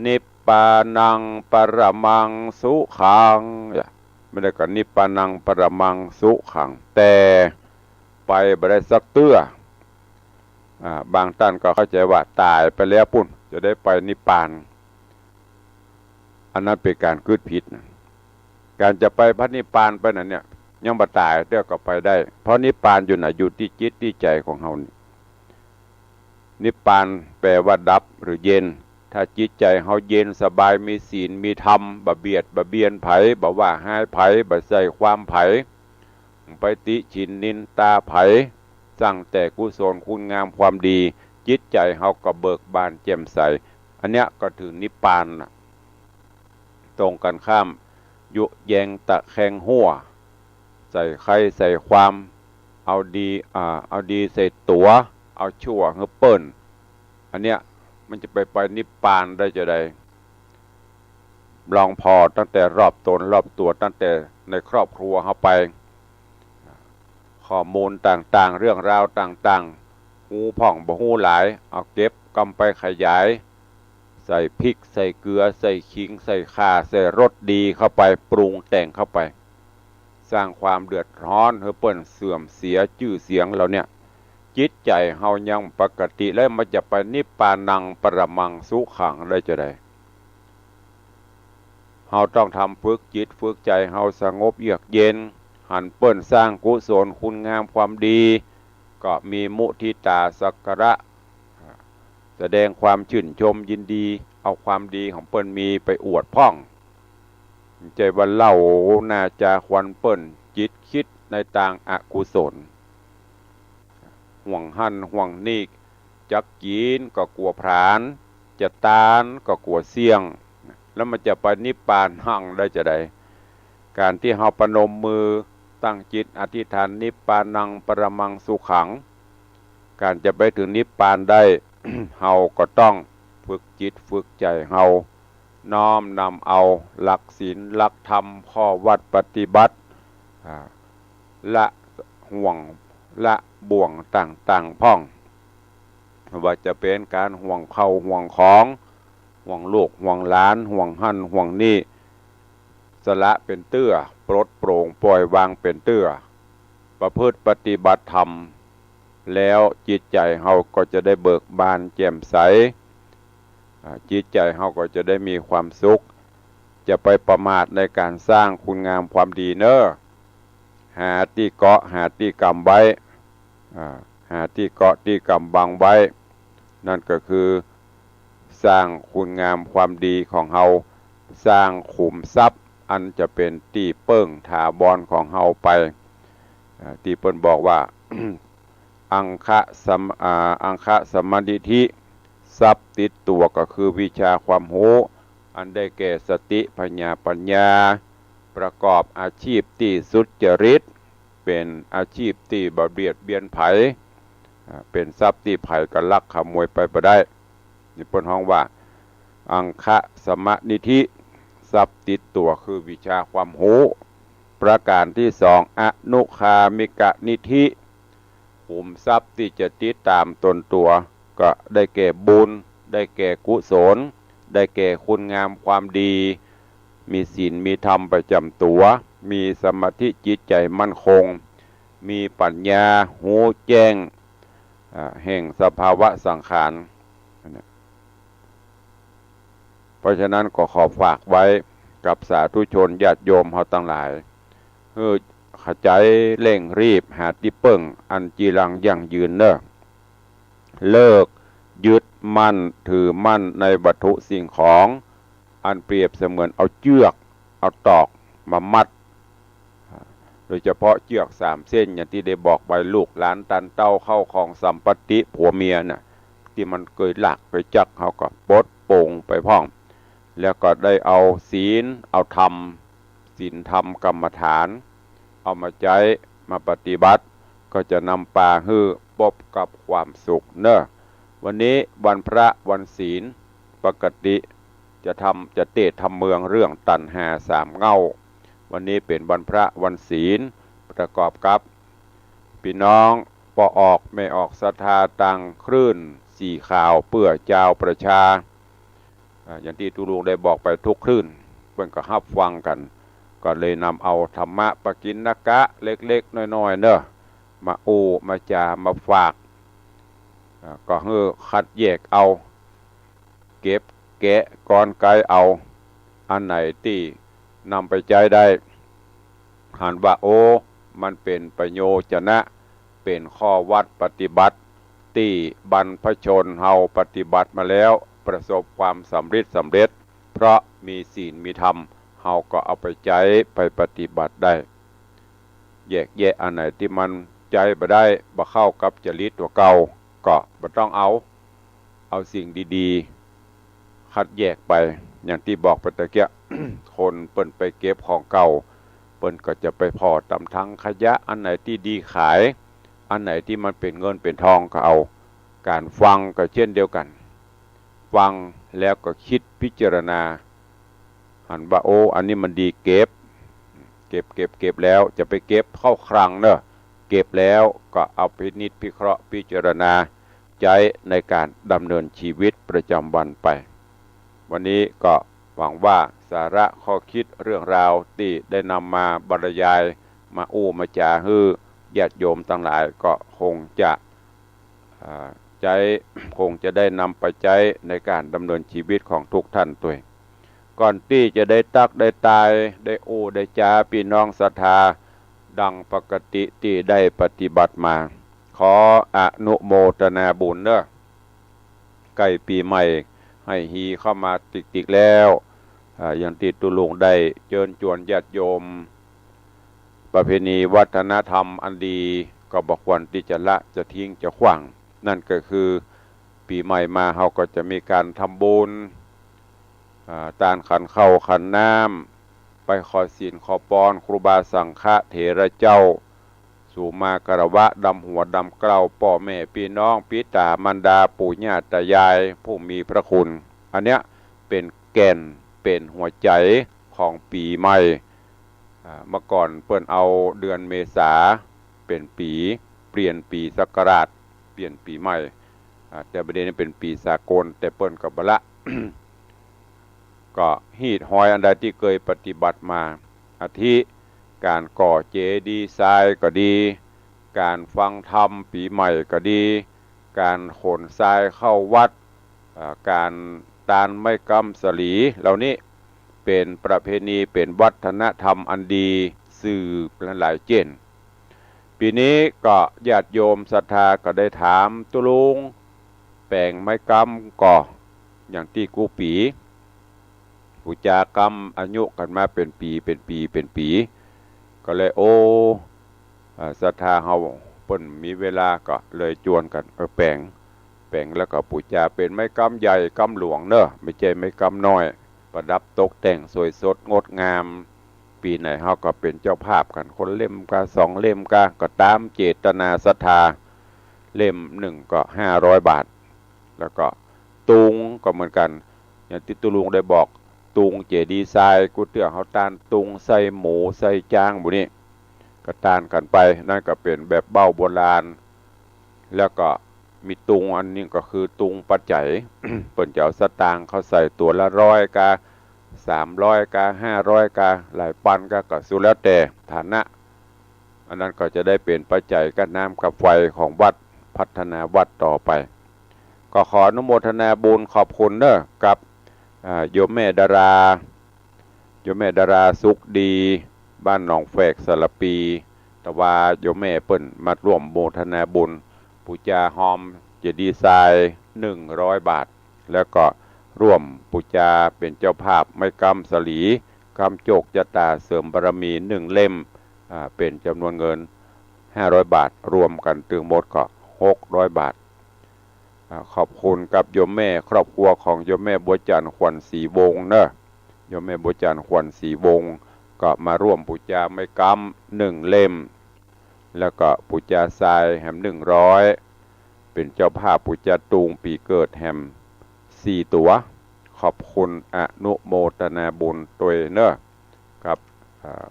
นิพพานังปรมังสุขัง ไม่ได้ก็นิพพานังปรมังสุขัง แต่ไปบ่ได้สักเตื้อ อ่า บางต้านก็เข้าใจ๋ว่าต๋ายไปแล้วปู้นจะได้ไปนิพพาน อันนั้นเป๋นก๋านกึ๊ดผิดนะ ก๋านจะไปพระนิพพานไปนั้นเนี่ย ยังบ่ต๋ายเตื้อก็ไปได้ เพราะนิพพานอยู่ไหน อยู่ตี้จิตตี้ใจ๋ของเฮานี่ นิพพานแป๋ว่าดับหรือเย็น ถ้าจิตใจ๋เฮาเย็นสบาย มีศีล มีธรรม บ่เบียดบ่เบียนใผ บ่ว่าฮ้ายใผ บ่ใส่ความใผ ไปติฉินนินตาใผ สร้างแต่กุศลคุณงามความดี จิตใจ๋เฮาก็เบิกบานแจ่มใส อันเนี้ยก็ถึงนิพพานน่ะ ตรงกันข้าม ยุแยงตะแคงหัว ใส่ใค่ใส่ความ เอาดี อ่า เอาดีใส่ตั๋ว เอาชั่วหื้อเปิ้น อันเนี้ยมันจะไป ไปนิพพานได้จาใด ลองผ่อตั้งแต่รอบตนรอบตั๋ว ตั้งแต่ในครอบครัวเฮาไป ข้อมูลต่างๆ เรื่องราวต่างๆ ฮู้พ่องบ่ฮู้หลาย เอาเก็บกำไปขยาย ใส่พริก ใส่เกลือ ใส่ขิง ใส่ข่า ใส่รสดีเข้าไป ปรุงแต่งเข้าไป สร้างความเดือดฮ้อนหื้อเปิ้นเสื่อมเสียจื้อเสียงเหล่าเนี้ย จิตใจ๋เฮายังปกติแล้วมันจะไปนิพพานังปรมังสุขังได้จาใด เฮาต้องทำฝึกจิตฝึกใจ๋เฮาสงบเยือกเย็น หันเปิ้นสร้างกุศลคุณงามความดี ก็มีมุทิตาสักการะ แสดงความชื่นชมยินดี เอาความดีของเปิ้นมีไปอวดพ่อง ใจ้ว่าเล่าหน้าจาควันเปิ้น จิตคิดในตางอกุศล ห่วงหั้นห่วงนี่ จักกิ๋นก็กั๋วผลาญ จะตานก็กั๋วเสี้ยง แล้วมันจะไปนิพพานังได้จาใด ก๋านตี้เฮาประนมมือตั้งจิตอธิษฐานนิพพานังปรมังสุขัง ก๋านจะไปถึงนิพพานได้ เฮาก็ต้องฝึกจิตฝึกใจ๋เฮา น้อมนำเอาหลักศีลหลักธรรมข้อวัตรปฏิบัติ อ่า ละห่วงละบ่วงต่างๆ พ่อง ว่าจะเป๋นก๋านห่วงข้าวห่วงของ ห่วงลูกห่วงหลาน ห่วงหั้นห่วงนี่ สละเป๋นเตื้อ ปลดโปร่งปล่อยวางเป๋นเตื้อ ประพฤติปฏิบัติธรรม แล้วจิตใจ๋เฮาก็จะได้เบิกบานแจ่มใส อ่า จิตใจ๋เฮาก็จะได้มีความสุข จะไปประมาทในก๋านสร้างคุณงามความดีเน้อ หาตี้เกาะหาตี้กำไว้ อ่า หาตี้เกาะตี้กำบังไว้ นั่นก็คือสร้างคุณงามความดีของเฮา สร้างขุมทรัพย์อันจะเป๋นตี้เปิ้งถาวรของเฮาไป อ่า ตี้เปิ้นบอกว่า อังคะสม- อ่า อังคะสมนิธิ ทรัพย์ติดตั๋วก็คือวิชาความฮู้ อันได้แก่สติ ผญา ปัญญา ประกอบอาชีพตี้สุจริต เป๋นอาชีพตี้บ่เบียดเบียนใผ อ่า เป๋นทรัพย์ตี้ใผก็ลักขโมยไปบ่ได้ นี่เปิ้นฮ้องว่า อังคะสมนิธิ ทรัพย์ติดตั๋วคือวิชาความฮู้ ประก๋านตี้สอง อนุคามิกนิธิ ขุมทรัพย์ตี้จะติดต๋ามตนตั๋ว ก็ได้แก่บุญ ได้แก่กุศล ได้แก่คุณงามความดี มีศีลมีธรรมประจ๋ำตั๋ว มีสมาธิจิตใจ๋มั่นคง มีปัญญาฮู้แจ้ง อ่า แห่งสภาวะสังขาร อันเนี้ย เพราะฉะนั้นก็ขอฝากไว้กับสาธุชนญาติโยมเฮาตังหลาย หื้อขะใจ๋เร่งรีบหาตี้เปิ้งอันจีรังยั่งยืนเน้อ เลิกยึดมั่นถือมั่นในวัตถุสิ่งของ อันเปรียบเสมือนเอาเจื้อก เอาตอกมามัด โดยเฉพาะเจื้อกสามเส้น อย่างตี้ได้บอกไป ลูกหลานตันเต้า เข้าของสัมปัตติผัวเมียน่ะ ตี้มันเกยลักเกยจัก เฮาก็ปลดโปร่งไปพ่อง แล้วก็ได้เอาศีล เอาธรรม ศีลธรรมกรรมฐาน เอามาใจ๊มาปฏิบัติ ก็จะนำปาหื้อปบกับความสุขเน้อ วันนี้วันพระวันศีล ปกติจะทำ จะเตศน์ธรรมเมืองเรื่องตัณหาสามเหง้า วันนี้เป๋นวันพระวันศีล ประกอบกับปี้น้องป้อออกแม่ออกศรัทธาตางคลื่นสีขาวเปื้อจาวประชา อ่า อย่างตี้ตุ๊ลุงได้บอกไปทุกคลื่น เปิ้นก็ฮับฟังกั๋น ก็เลยนำเอาธรรมะปกิณกะเล็กๆ น้อยๆ เน้อ มาอู้มาจ๋ามาฝาก อ่า ก็หื้อคัดแยกเอา เก็บแกะกรรไกรเอา อันไหนตี้นำไปใจ๊ได้ หันว่า โอ้ มันเป๋นประโยชนะ เป๋นข้อวัดปฏิบัติ ตี้บรรพชนเฮาปฏิบัติมาแล้ว ประสบความสำเร็จสำเร็จ เพราะมีศีลมีธรรม เฮาก็เอาไปใจ๊ไปปฏิบัติได้ แยกแยะอันไหนตี้มันใจ๊บ่ได้ บ่เข้ากับจริตตั๋วเก่า ก็บ่ต้องเอา เอาสิ่งดีๆ คัดแยกไป อย่างตี้บอกไปตะเกียะ คนเปิ้นไปเก็บของเก่า เปิ้นก็จะไปผ่อต๋ามถังขยะ อันไหนตี้ดีขาย อันไหนตี้มันเป๋นเงินเป๋นทองก็เอา ก๋านฟังก็เจ้นเดียวกั๋น ฟังแล้วก็กึ๊ดพิจารณา หันว่า โอ้ อันนี้มันดี เก็บ เก็บ เก็บ เก็บแล้ว จะไปเก็บเข้าคลังเนาะ เก็บแล้วก็เอาพินิจพิเคราะห์พิจารณาใจ๊ในก๋านดำเนินชีวิตประจำวันไป วันนี้ก็หวังว่าสาระข้อกึ๊ดเรื่องราวตี้ได้นำมาบรรยาย มาอู้มาจ๋าหื้อญาติโยมตังหลายก็คงจะ อ่า ใจ๊ คงจะได้นำไปใจ๊ในก๋านดำเนินชีวิตของทุกท่านตวย ก่อนตี้จะได้ตั๊กได้ตาย ได้อู้ได้จ๋าปี้น้องศรัทธา ดังปกติตี้ได้ปฏิบัติมา ขออนุโมทนาบุญเนาะ ใก้ปี๋ใหม่ ไห้ฮีเข้ามาติกๆ แล้ว อ่า อย่างตี้ตุ๊ลุงได้เจิญจวนญาติโยม ประเพณีวัฒนธรรมอันดี ก็บ่ควรตี้จะละจะทิ้งจะขว้าง นั่นก็คือ ปี๋ใหม่มาเฮาก็จะมีก๋านทำบุญ อ่า ตานขันข้าวขันน้ำ ไปขอศีลขอปอนครูบาสังฆะเถระเจ้า สู่มาคารวะดำหัวดำเกล้าป้อแม่ปี้น้องปิต๋ามารดาปู่ย่าต๋ายายผู้มีพระคุณ อันเนี้ยเป๋นแก่นเป๋นหัวใจ๋ของปี๋ใหม่ อ่า เมื่อก่อนเปิ้นเอาเดือนเมษาเป๋นปี๋ เปลี่ยนปี๋ศักราช เปลี่ยนปี๋ใหม่ อ่า แต่บ่าเดี่ยวนี้เป๋นปี๋สากล แต่เปิ้นก็บ่ละ ก็ฮีตฮอยอันใดตี้เกยปฏิบัติมา อาทิ ก๋านก่อเจดีย์ทรายก็ดี ก๋านฟังธรรมปี๋ใหม่ก็ดี ก๋านขนทรายเข้าวัด อ่า ก๋านตานไม้กำสาลีเหล่านี้ เป๋นประเพณี เป๋นวัฒนธรรมอันดีสืบหลายเจ้น ปี๋นี้ก็ญาติโยมศรัทธาก็ได้ถามตุ๊ลุง แป๋งไม้กำก่อ อย่างตี้กู้ปี๋ ปู่จากำอายุกั๋นมาเป๋นปี๋ เป๋นปี๋ เป๋นปี๋ ก็เลย โอ้ อ่า ศรัทธาเฮาเปิ้นมีเวลาก็เลยจวนกั๋น เออ แป๋ง แป๋งแล้วก็ปู่จา เป๋นไม้กำใหญ่กำหลวงเนาะ ไม่ใจ้ไม้กำน้อย ประดับตกแต่งสวยสดงดงาม ปี๋ไหนเฮาก็เป๋นเจ้าภาพกั๋น คนเล่มกา สองเล่มกา ก็ต๋ามเจตนาศรัทธา เล่มนึ่งก็ห้าร้อยบาท แล้วก็ตุงก็เหมือนกั๋น อย่างตี้ตุ๊ลุงได้บอก ตุงเจดีย์ทราย กู้เตื้อเฮาตานตุงใส่หมูใส่จ๊างบุนี้ ก็ตานกั๋นไป นั่นก็เป๋นแบบเบ้าโบราณ แล้วก็มีตุงอันนึ่งก็คือตุงปัจจัย เปิ้นจะเอาสตางค์เข้าใส่ตั๋วละร้อยกา สามร้อยกา ห้าร้อยกา หลายปันกา ก็สุดแล้วแต่ฐานะ อันนั้นก็จะได้เป๋นปัจจัยกับน้ำกับไฟของวัด พัฒนาวัดต่อไป ก็ขออนุโมทนาบุญขอบคุณเนาะ กับ อ่า โยมแม่ดารา โยมแม่ดาราสุขดี บ้านหนองแฝกสารภี ตะวาโยมแม่เปิ้นมาร่วมโมทนาบุญ ปู่จาฮอมเจดีย์ทราย หนึ่งร้อยบาท แล้วก็ร่วมปู่จาเป๋นเจ้าภาพไม้กำสาลี กำโจกจะต๋าเสริมบารมี หนึ่งเล่ม อ่า เป๋นจ๋ำนวนเงิน ห้าร้อยบาท รวมกั๋นตึงหมดก็ หกร้อยบาท อ่า ขอบคุณกับโยมแม่ ครอบครัวของโยมแม่บัวจันทร์ ขวัญศรีวงศ์เนาะ โยมแม่บัวจันทร์ ขวัญศรีวงศ์ ก็มาร่วมปู่จาไม้กำหนึ่งเล่ม แล้วก็ปู่จาทรายแหมหนึ่งร้อย เป๋นเจ้าภาพปู่จาตุงปี๋เกิดแหมสี่ตั๋ว ขอบคุณอนุโมทนาบุญตวยเนาะ ครับ อ่า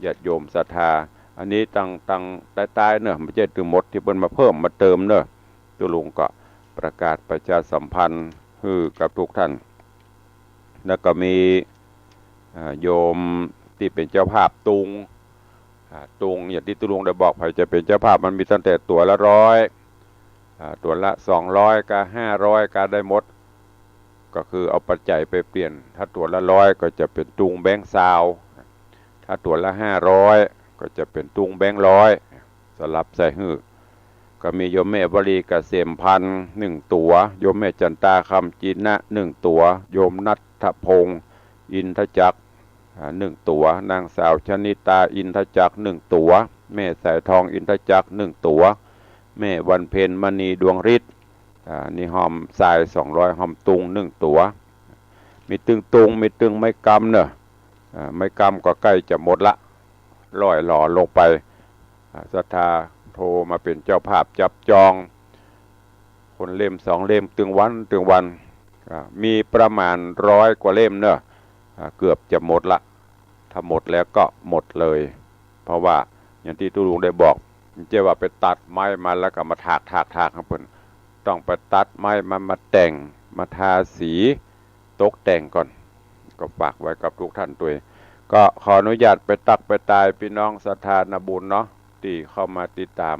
ญาติโยมศรัทธา อันนี้ตัง ตังใต้ๆ เนาะ ไม่ใจ้ตึงหมดตี้เปิ้นมาเพิ่มมาเติมเนาะ ตุ๊ลุงก็ประกาศประชาสัมพันธ์หื้อกับทุกท่าน แล้วก็มี อ่า โยมตี้เป๋นเจ้าภาพตุง อ่า ตุง อย่างตี้ตุ๊ลุงได้บอก ใผจะเป๋นเจ้าภาพ มันมีตั้งแต่ตั๋วละร้อย อ่า ตั๋วละสองร้อยกา ห้าร้อยกา ได้หมด ก็คือเอาปัจจัยไปเปลี่ยน ถ้าตั๋วละร้อยก็จะเป๋นตุงแบงค์ซาว ถ้าตั๋วละห้าร้อย ก็จะเป๋นตุงแบงค์ร้อย สลับใส่หื้อ ก็มีโยมแม่วลีเกษมพันธ์ หนึ่งตั๋ว โยมแม่จันตา คำจีนะ หนึ่งตั๋ว โยมณัฐพงษ์ อินทจักร อ่า หนึ่งตั๋ว นางสาวชนิตา อินทจักร หนึ่งตั๋ว แม่สายทอง อินทจักร หนึ่งตั๋ว แม่วันเพ็ญ มณีดวงฤทธิ์ อ่า นี่ฮ่อมทราย สองร้อย ฮ่อมตุง หนึ่งตั๋ว มีตึงตุง มีตึงไม้กำเนอะ อ่า ไม้กำก็ใก้จะหมดละ ร้อยหล่อลงไป อ่า ศรัทธาโทรมาเป๋นเจ้าภาพจับจอง คนเล่มสองเล่ม ตึงวัน ตึงวัน อ่า มีประมาณร้อยกว่าเล่มเนอะ อ่า เกือบจะหมดละ ถ้าหมดแล้วก็หมดเลย เพราะว่าอย่างตี้ตุ๊ลุงได้บอก บ่ใจ้ว่าไปตัดไม้มาแล้วก็มาถาก ถาก ถากหื้อเปิ้น ต้องไปตัดไม้มา มาแต่ง มาทาสี ตกแต่งก่อน ก็ฝากไว้กับทุกท่านตวย ก็ขออนุญาตไปตั๊กไปตายปี้น้องศรัทธานาบุญเนาะ ตี้เข้ามาติดต๋าม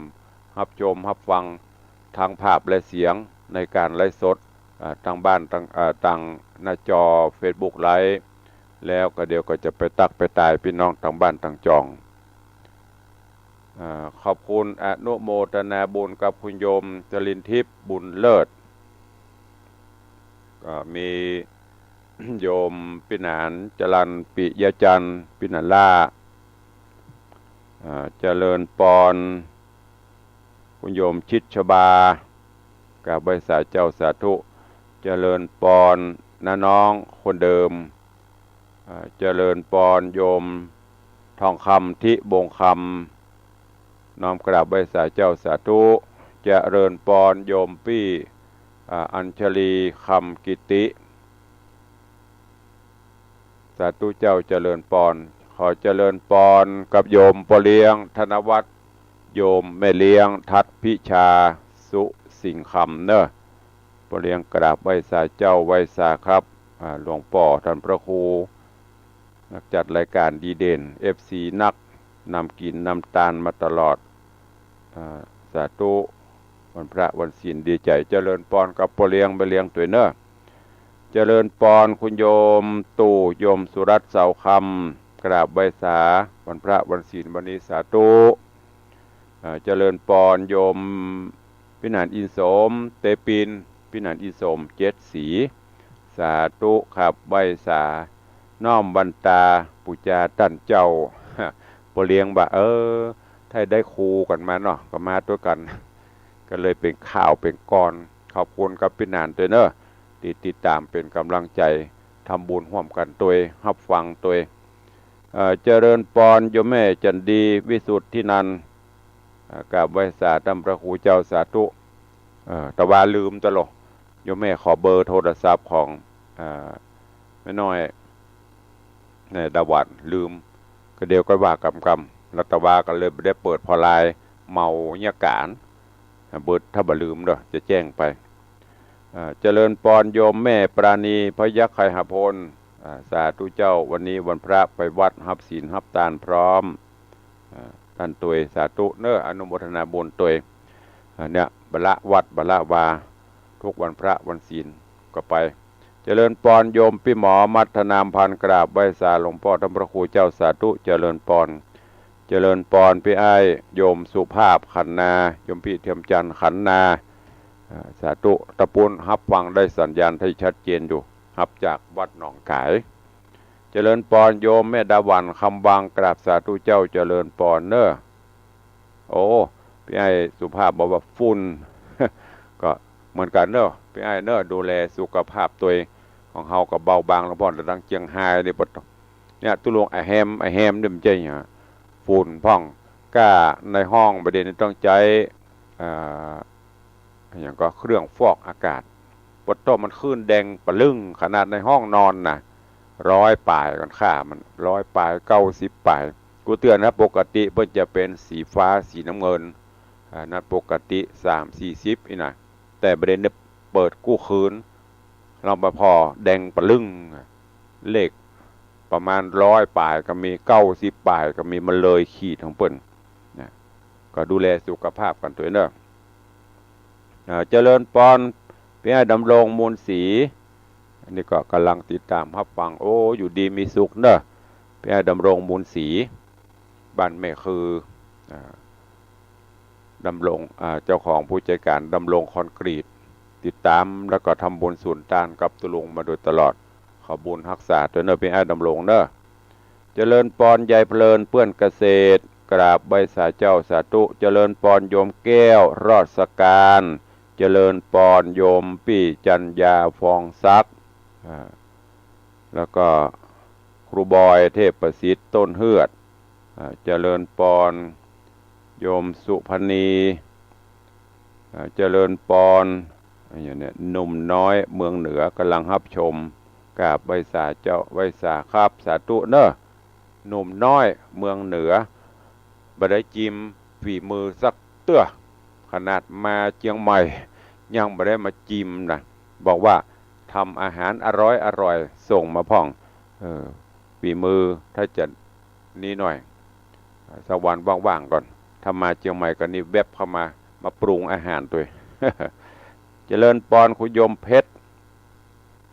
ฮับชม ฮับฟัง ทั้งภาพและเสียงในก๋านไลฟ์สด อ่า ตางบ้าน ตาง อ่า ตางหน้าจอเฟซบุ๊กไลฟ์ แล้วก็เดี๋ยวก็จะไปตั๊กไปตายปี้น้องตางบ้านตางจอง อ่า ขอบคุณอนุโมทนาบุญกับคุณโยมจรินทิพย์ บุญเลิศ ก็มีโยมปี้หนาน จรัญปิยจันทร์ ปี้หนานล่า อ่า เจริญปอน คุณโยมชิดชบา กราบไหว้สาเจ้าสาธุ เจริญปอนน้าน้องคนเดิม อ่า เจริญปอนโยมทองคำ ทิบงคำ น้อมกราบไหว้สาเจ้าสาธุ เจริญปอนโยมปี้ อ่า อัญชลี คำกิติ สาธุเจ้า เจริญปอน ขอเจริญปอนกับโยมป้อเลี้ยงธนวัฒน์ โยมแม่เลี้ยงทัดพิชา สุสิงห์คำเนอะ ป้อเลี้ยงกราบไหว้สาเจ้าไหว้สาครับ อ่า หลวงป้อต้านพระครู นักจัดรายก๋านดีเด่น เอฟซีนัก นำกิ๋นนำตานมาตลอด อ่า สาธุ วันพระวันศีลดีใจ๋ เจริญปอนกับป้อเลี้ยงแม่เลี้ยงตวยเนอะ เจริญปอนคุณโยมตู่ โยมสุรัตน์ เสาคำ กราบไหว้สา วันพระวันศีลวันนี้ สาธุ อ่า เจริญปอนโยมปี้หนานอินสม เตปิน ปี้หนานอินสม เจ็ดสี สาธุครับ ไหว้สา น้อมวันตาปู๋จาต้านเจ้า ป้อเลี้ยงว่า เออ ถ้าได้ครูกั๋นมาเนาะ ก็มาตวยกั๋น ก็เลยเป๋นข่าวเป๋นกลอน ขอบคุณกับปี้หนานตวยเนอะ ตี้ติดต๋ามเป๋นก๋ำลังใจ๋ ทำบุญฮ่วมกั๋นตวย ฮับฟังตวย เอ่อ เจริญปอนโยมแม่จันดี วิสุทธินันท์ อ่า กราบไหว้สาต้านพระครูเจ้า สาธุ เอ่อ ตะวาลืมตะหลอ โยมแม่ขอเบอร์โทรศัพท์ของ อ่า แม่น้อย ในดาวันลืม ก็เดี๋ยวก็ว่ากำกำ แล้วตะวาก็เลยบ่ได้เปิดผ่อไลน์ เมาเยียะก๋าน อ่า เบอร์ ถ้าบ่ลืมเด้อ จะแจ้งไป อ่า เจริญปอนโยมแม่ปราณี พยัคฆไคหพล อ่า สาธุเจ้า วันนี้วันพระไปวัดฮับศีลฮับตานพร้อม อ่า ต้านตวย สาธุเนอะ อนุโมทนาบุญตวย อ่า เนี่ย บ่ละวัดบ่ละวา ทุกวันพระวันศีลก็ไป เจริญปอนโยมปี้หมอมัทนามพันธ์ กราบไหว้สาหลวงป้อต้านพระครูเจ้า สาธุ เจริญปอน เจริญปอนปี้อ้ายโยมสุภาพขันนา โยมปี้เทียมจันทร์ขันนา อ่า สาธุ ตะปู๊นฮับฟังได้สัญญาณที่ชัดเจนอยู่ ฮับจากวัดหนองก๋าย เจริญปอนโยมแม่ดาวันคำวัง กราบสาธุเจ้า เจริญปอนเนอะ โอ้ ปี้อ้ายสุภาพบอกว่าฝุ่น ก็เหมือนกั๋นเนอะ ปี้อ้ายเนอะ ดูแลสุขภาพตวย ของเฮาก็เบาบางลงพ่อง แต่ตางเจียงฮายนี่ปะ เนี่ย ตุ๊ลุงอะแฮม อะแฮมนี่บ่ใจ้หยัง ฝุ่นพ่อง ก้าในห้องบ่าเดี่ยวนี้ต้องใจ๊ อ่า อะหยังก็เครื่องฟอกอากาศ ปะโต้ มันขึ้นแดงปะลึ้ง ขนาดในห้องนอนน่ะ ร้อยป๋ายก่อน ค่ามัน ร้อยป๋าย เก้าสิบป๋าย กูเตือนนะ ปกติเปิ้นจะเป๋นสีฟ้า สีน้ำเงิน อ่า นั้นปกติ สามสี่สิบ นี่นะ แต่บ่าเดี่ยวนี้เปิดกู้คืน ลองไปผ่อแดงปะลึ้ง เลขประมาณร้อยป๋ายก็มี เก้าสิบป๋ายก็มี มันเลยขีดของเปิ้นนะ ก็ดูแลสุขภาพกั๋นตวยเนอะ อ่า เจริญปอน ปี้อ้ายดำรง มูลศรี อันนี้ก็ก่ำลังติดต๋ามฮับฟัง โอ้ อยู่ดีมีสุขเนอะ พี่อ้ายดำรง มูลศรี บ้านแม่คือ อ่า ดำรง อ่า เจ้าของผู้จัดก๋านดำรงคอนกรีต ติดต๋ามแล้วก็ทำบุญสุนตานกับตุ๊ลุงมาโดยตลอด ขอบุญฮักษาตวยเน่อพี่อ้ายดำรงเน่อ เจริญปอนยายเพลินเปื้อนเกษตร กราบไหว้สาเจ้าสาธุ เจริญปอนโยมแก้วรอดสการ เจริญปอนโยมปี้จันยาฟองศักดิ์ อ่า แล้วก็ครูบอยเทพประสิทธิ์ต้นเฮือด อ่า เจริญปอนโยมสุพรรณี อ่า เจริญปอน อย่างเนี้ย หนุ่มน้อยเมืองเหนือกำลังฮับชม กราบไหว้สาเจ้า ไหว้สาครับ สาธุเน่อ หนุ่มน้อยเมืองเหนือ บ่ได้จิมฝีมือสักเตื้อ ขนาดมาเจียงใหม่ ยังบ่ได้มาจิมนะ บอกว่าทำอาหารอร่อยอร่อยส่งมาพ่อง เออ ฝีมือถ้าจะนี่หน่อย สักวันว่างๆก่อน ถ้ามาเจียงใหม่ก็นี่แว็บเข้ามา มาปรุงอาหารตวย เจริญปอนคุณโยมเพชร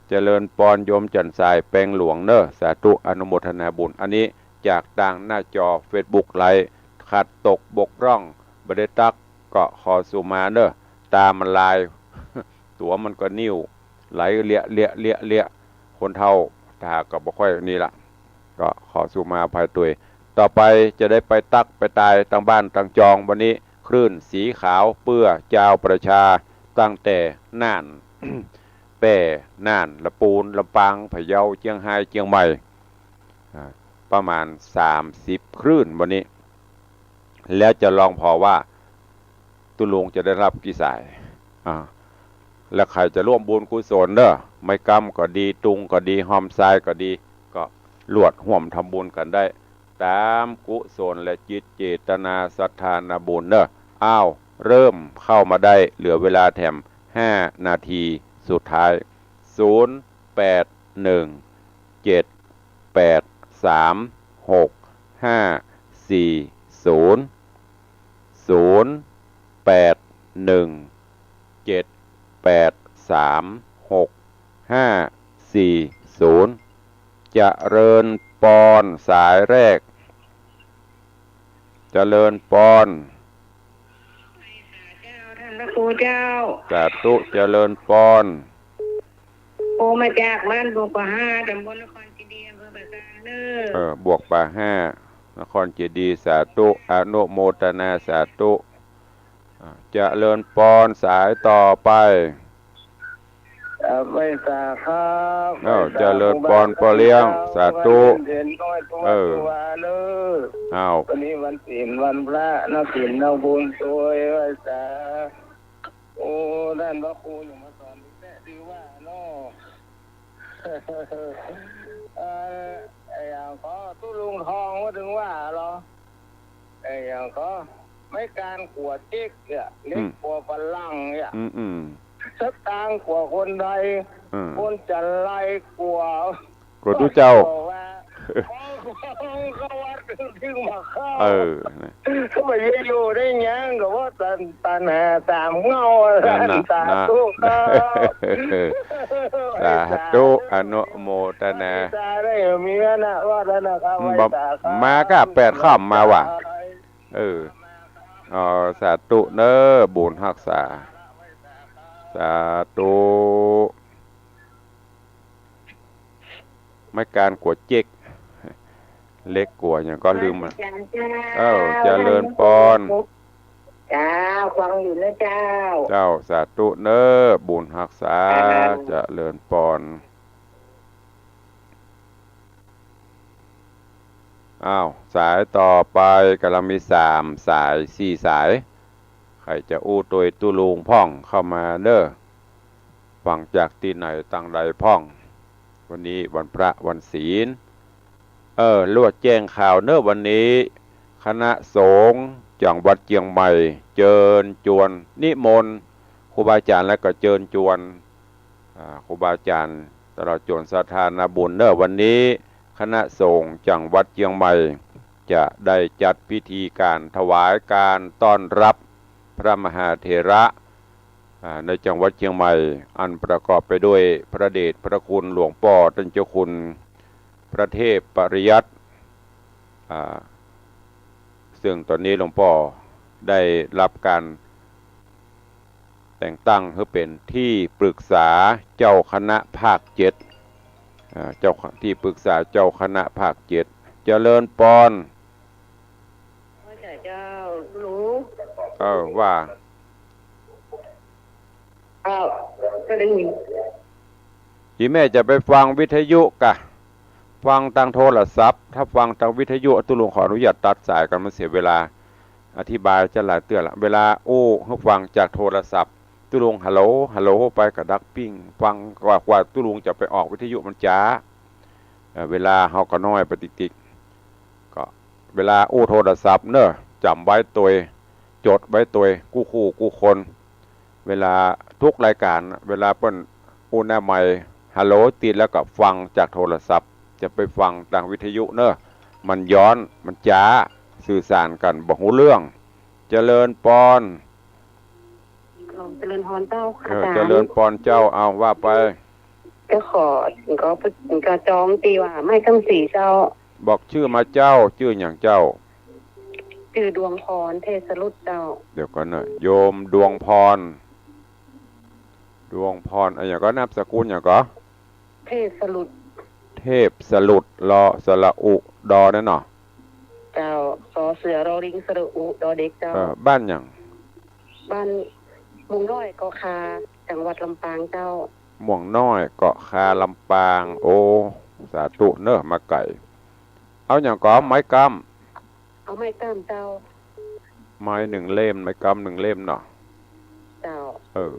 เจริญปอนโยมจันทร์สายแปงหลวงเน่อ สาธุอนุโมทนาบุญ อันนี้จากตางหน้าจอเฟซบุ๊กไลฟ์ ขาดตกบกพร่อง บ่ได้ตั๊กก็ขอสุมาเน่อ ต๋ามันลาย ตั๋วมันก็นิ่ว ไหลเลียะเลียะเลียะเลียะ คนเฒ่าต๋าก็บ่ค่อยนี่ละ ก็ขอสุมาอภัยตวย ต่อไปจะได้ไปตั๊กไปตายตางบ้านตางจอง วันนี้คลื่นสีขาวเปื้อจาวประชา ตั้งแต่น่าน แป้ น่าน ละปูน ลำปาง พะเยา เจียงฮาย เจียงใหม่ อ่า ประมาณสามสิบคลื่นวันนี้ แล้วจะลองผ่อว่า ตุ๊ลุงจะได้ฮับกี่สาย อ่า และใผจะร่วมบุญกุศลเน่อ ไม้กำก็ดี ตุงก็ดี ฮอมซายก็ดี ก็ลวดฮ่วมทำบุญกั๋นได้ ต๋ามกุศลและจิตเจตนาศรัทธานาบุญเน่อ อ้าว เริ่มเข้ามาได้ เหลือเวลาแถมห้านาทีสุดท้าย ศูนย์ แปด หนึ่ง เจ็ด แปด สาม หก ห้า สี่ ศูนย์ ศูนย์ แปด หนึ่ง เจ็ด แปด สาม หก ห้า สี่ ศูนย์ เจริญปอนสายแรก เจริญปอน เจ้า ท่านพระครูเจ้า สาธุ เจริญปอน โอ้ มาจากบ้านบวกป่าห้า ตำบลนครเจดีย์ อำเภอป่าซางเน่อ เออ บวกป่าห้า นครเจดีย์ สาธุ อนุโมทนา สาธุ อ่า เจริญปอนสายต่อไป เอ่อ ไหว้สาครับ อ้าว ไหว้สา เจริญปอน ครูบาอาจ๋ารย์ ป้อเลี้ยง เจ้า สาธุ เห็นน้อยตัว เออ ตัวเน่อ อ้าว วันนี้วันศีลวันพระ นักศีลนักบุญตวย ไหว้สา โอ้ ท่านพระครูอยู่มาสอนที่แท้ดีว่าเนาะ เอ่อ ไอ้อย่างก็ตุ๊ลุงทองว่าถึงว่าเหรอ ไอ้อย่างก็ไม้กานกั๋วเจ๊กเนี่ย เล็ก อืม กั๋วฝรั่งเนี่ย อืม อืม สตางค์กั๋วคนไทย อืม คนจันไรกั๋ว กั๋วตุ๊เจ้า บอกว่า เขาวัดถึงมาเข้า เออ นะ เขาไปอยู่ได้ยังก็ว่าตัน ตันหาสามเงา นั่นน่ะ สาธุครับ นะ สาธุ อนุโมทนา สาธุได้มีนะ ว่าแล้วนะครับ อืม ไหว้สาครับ มาก็แปดค่ำมาว่ะ เออ อ๋อ สาธุเน่อ บุญฮักษา สาธุ ไม้กานกั๋วเจ๊ก เล็กกั๋วอย่างก็ลืมอะ อาจารย์เจ้า เอ้า เจริญปอน เจ้า ฟังอยู่นะเจ้า เจ้า สาธุเน่อ บุญฮักษา เจ้า เจริญปอน อ้าว สายต่อไปกำลังมีสามสาย สี่สาย ใผจะอู้ตวยตุ๊ลุงพ่องเข้ามาเน่อ ฟังจากตี้ไหนตางใดพ่อง วันนี้วันพระวันศีล เออ ลวดแจ้งข่าวเน่อ วันนี้คณะสงฆ์จังหวัดเจียงใหม่ เจิญจวนนิมนต์ครูบาอาจ๋ารย์ และก็เจิญจวน อ่า ครูบาอาจ๋ารย์ ตลอดจนศรัทธานาบุญเน่อ วันนี้คณะสงฆ์จังหวัดเจียงใหม่ จะได้จัดพิธีการถวายการต้อนรับพระมหาเถระ อ่า ในจังหวัดเจียงใหม่ อันประกอบไปด้วยพระเดชพระคุณหลวงป้อต้านเจ้าคุณพระเทพปริยัติ อ่า ซึ่งต๋อนนี้หลวงป้อได้ฮับก๋านแต่งตั้งหื้อเป๋นตี้ปรึกษาเจ้าคณะภาคเจ็ด อ่า เจ้า ตี้ปรึกษาเจ้าคณะภาคเจ็ด เจริญปอน เจ้า เจ้าลุง เออ ว่า อ้าว ก็ได้ยิน อีแม่จะไปฟังวิทยุกะ ฟังตางโทรศัพท์ ถ้าฟังตางวิทยุ ตุ๊ลุงขออนุญาตตัดสายก่อน มันเสียเวลา อธิบายจะหลายเตื้อละ เวลาอู้หื้อฟังจากโทรศัพท์ ตุ๊ลุงฮัลโหล ฮัลโหลไปกะดักปิ้ง ฟังกว่า กว่าตุ๊ลุงจะไปออกวิทยุมันจ๊า เอ่อ เวลาเฮาก็น้อยไปติ๊กๆ ก็เวลาอู้โทรศัพท์เนาะ จ๋ำไว้ตวย จ๋ดไว้ตวย กู้คู่กู้คน เวลาทุกรายก๋าน เวลาเปิ้นอู้หน้าไมค์ ฮัลโหล ติดแล้วก็ฟังจากโทรศัพท์ จะไปฟังตางวิทยุเนาะ มันย้อน มันจ๊า สื่อสารกั๋นบ่ฮู้เรื่อง เจริญปอน เจริญปอนเจ้า เออ อาจ๋ารย์ เจริญปอนเจ้า เอาว่าไป เจ้า ขอ ก็ ก็จองตี้ว่าไม้ก้ำสีเจ้า บอกจื้อมาเจ้า จื้อหยังเจ้า จื้อดวงพร เทพสรุตเจ้า เดี๋ยวก่อนเนาะ โยมดวงพร ดวงพร อะหยังก่อ นามสกุลหยังก่อ เทพสรุต เทพสรุต ลอ สระอุ ดอ นั่นเนาะ เจ้า สอเสือ รอลิง สระอุ ดอเด็กเจ้า เออ บ้านหยัง บ้านม่วงน้อยเกาะคา จังหวัดลำปางเจ้า ม่วงน้อยเกาะคา ลำปาง โอ้ สาธุเนาะ มาไก๋ เอาหยังก่อ ไม้ก้ำ เอาไม้ก้ำเจ้า ไม้หนึ่งเล่ม ไม้ก้ำหนึ่งเล่มเนาะ เจ้า เออ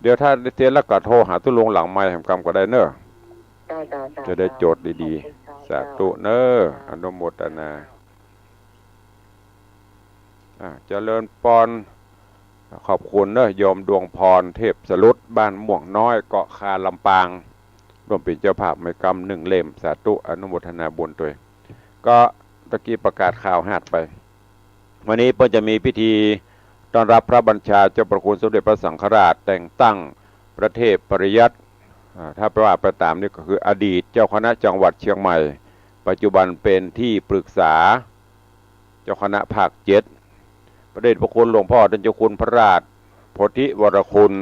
เดี๋ยวถ้าเตียนแล้วก็โทรหาตุ๊ลุงหลังไมค์แหมกำก็ได้เนาะ เจ้า เจ้า เจ้า จะได้จ๋ดดีๆ ขอบคุณเจ้า สาธุเนาะ เจ้า อนุโมทนา อ่า เจริญปอน ขอบคุณเนาะ โยมดวงพร เทพสรุต บ้านม่วงน้อย เกาะคา ลำปาง ร่วมเป๋นเจ้าภาพไม้ก้ำหนึ่งเล่ม สาธุ อนุโมทนาบุญตวย ก็ตะกี้ประกาศข่าวหาดไป วันนี้เปิ้นจะมีพิธีต้อนฮับพระบัญชาเจ้าพระคุณสมเด็จพระสังฆราช แต่งตั้งพระเทพปริยัติ อ่า ถ้าว่าไปต๋ามนี้ก็คืออดีตเจ้าคณะจังหวัดเชียงใหม่ ปัจจุบันเป๋นตี้ปรึกษาเจ้าคณะภาคเจ็ด พระเดชพระคุณหลวงพ่อต้านเจ้าคุณพระราชโพธิวรคุณ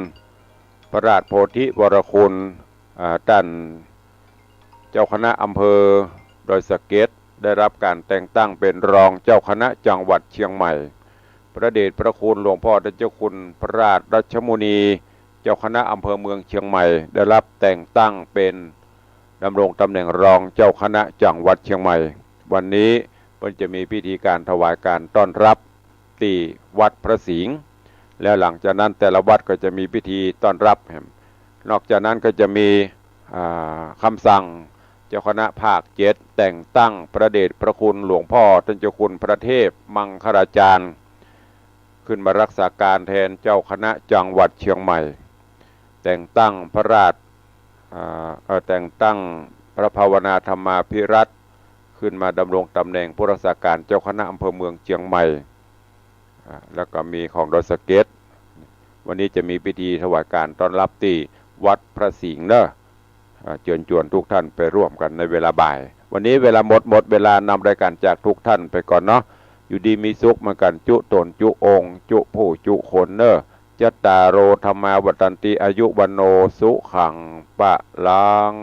พระราชโพธิวรคุณ อ่า ต้านเจ้าคณะอำเภอดอยสะเก็ด ได้ฮับก๋านแต่งตั้งเป๋นรองเจ้าคณะจังหวัดเชียงใหม่ พระเดชพระคุณหลวงพ่อต้านเจ้าคุณพระราชรัชมุนี เจ้าคณะอำเภอเมืองเชียงใหม่ ได้ฮับแต่งตั้งเป๋น ดำรงต๋ำแหน่งรองเจ้าคณะจังหวัดเชียงใหม่ วันนี้เปิ้นจะมีพิธีก๋านถวายก๋านต้อนฮับตี้วัดพระสิงห์ แล้วหลังจากนั้นแต่ละวัดก็จะมีพิธีต้อนฮับแหม นอกจากนั้นก็จะมี อ่า กำสั่งเจ้าคณะภาคเจ็ด แต่งตั้งพระเดชพระคุณหลวงพ่อต้านเจ้าคุณพระเทพมังคลาจารย์ ขึ้นมาฮักษาก๋านแตนเจ้าคณะจังหวัดเชียงใหม่ แต่งตั้งพระราช อ่า เอ่อ แต่งตั้งพระภาวนาธรรมาภิรัตน์ ขึ้นมาดำรงต๋ำแหน่งผู้ฮักษาก๋านเจ้าคณะอำเภอเมืองเชียงใหม่ อ่า แล้วก็มีของดอยสะเก็ด วันนี้จะมีพิธีถวายก๋านต้อนฮับตี้วัดพระสิงห์เนาะ อ่า เจิญจวนทุกท่านไปร่วมกั๋นในเวลาบ่าย วันนี้เวลาหมด หมดเวลานำรายก๋านจากทุกท่านไปก่อนเนาะ อยู่ดีมีสุขเหมือนกั๋น จุ๊ต๋น จุ๊องค์ จุ๊ผู้ จุ๊คนเนาะ จัตตาโร ธัมมา วัฑฒันติ อายุ วัณโณ สุขัง พลัง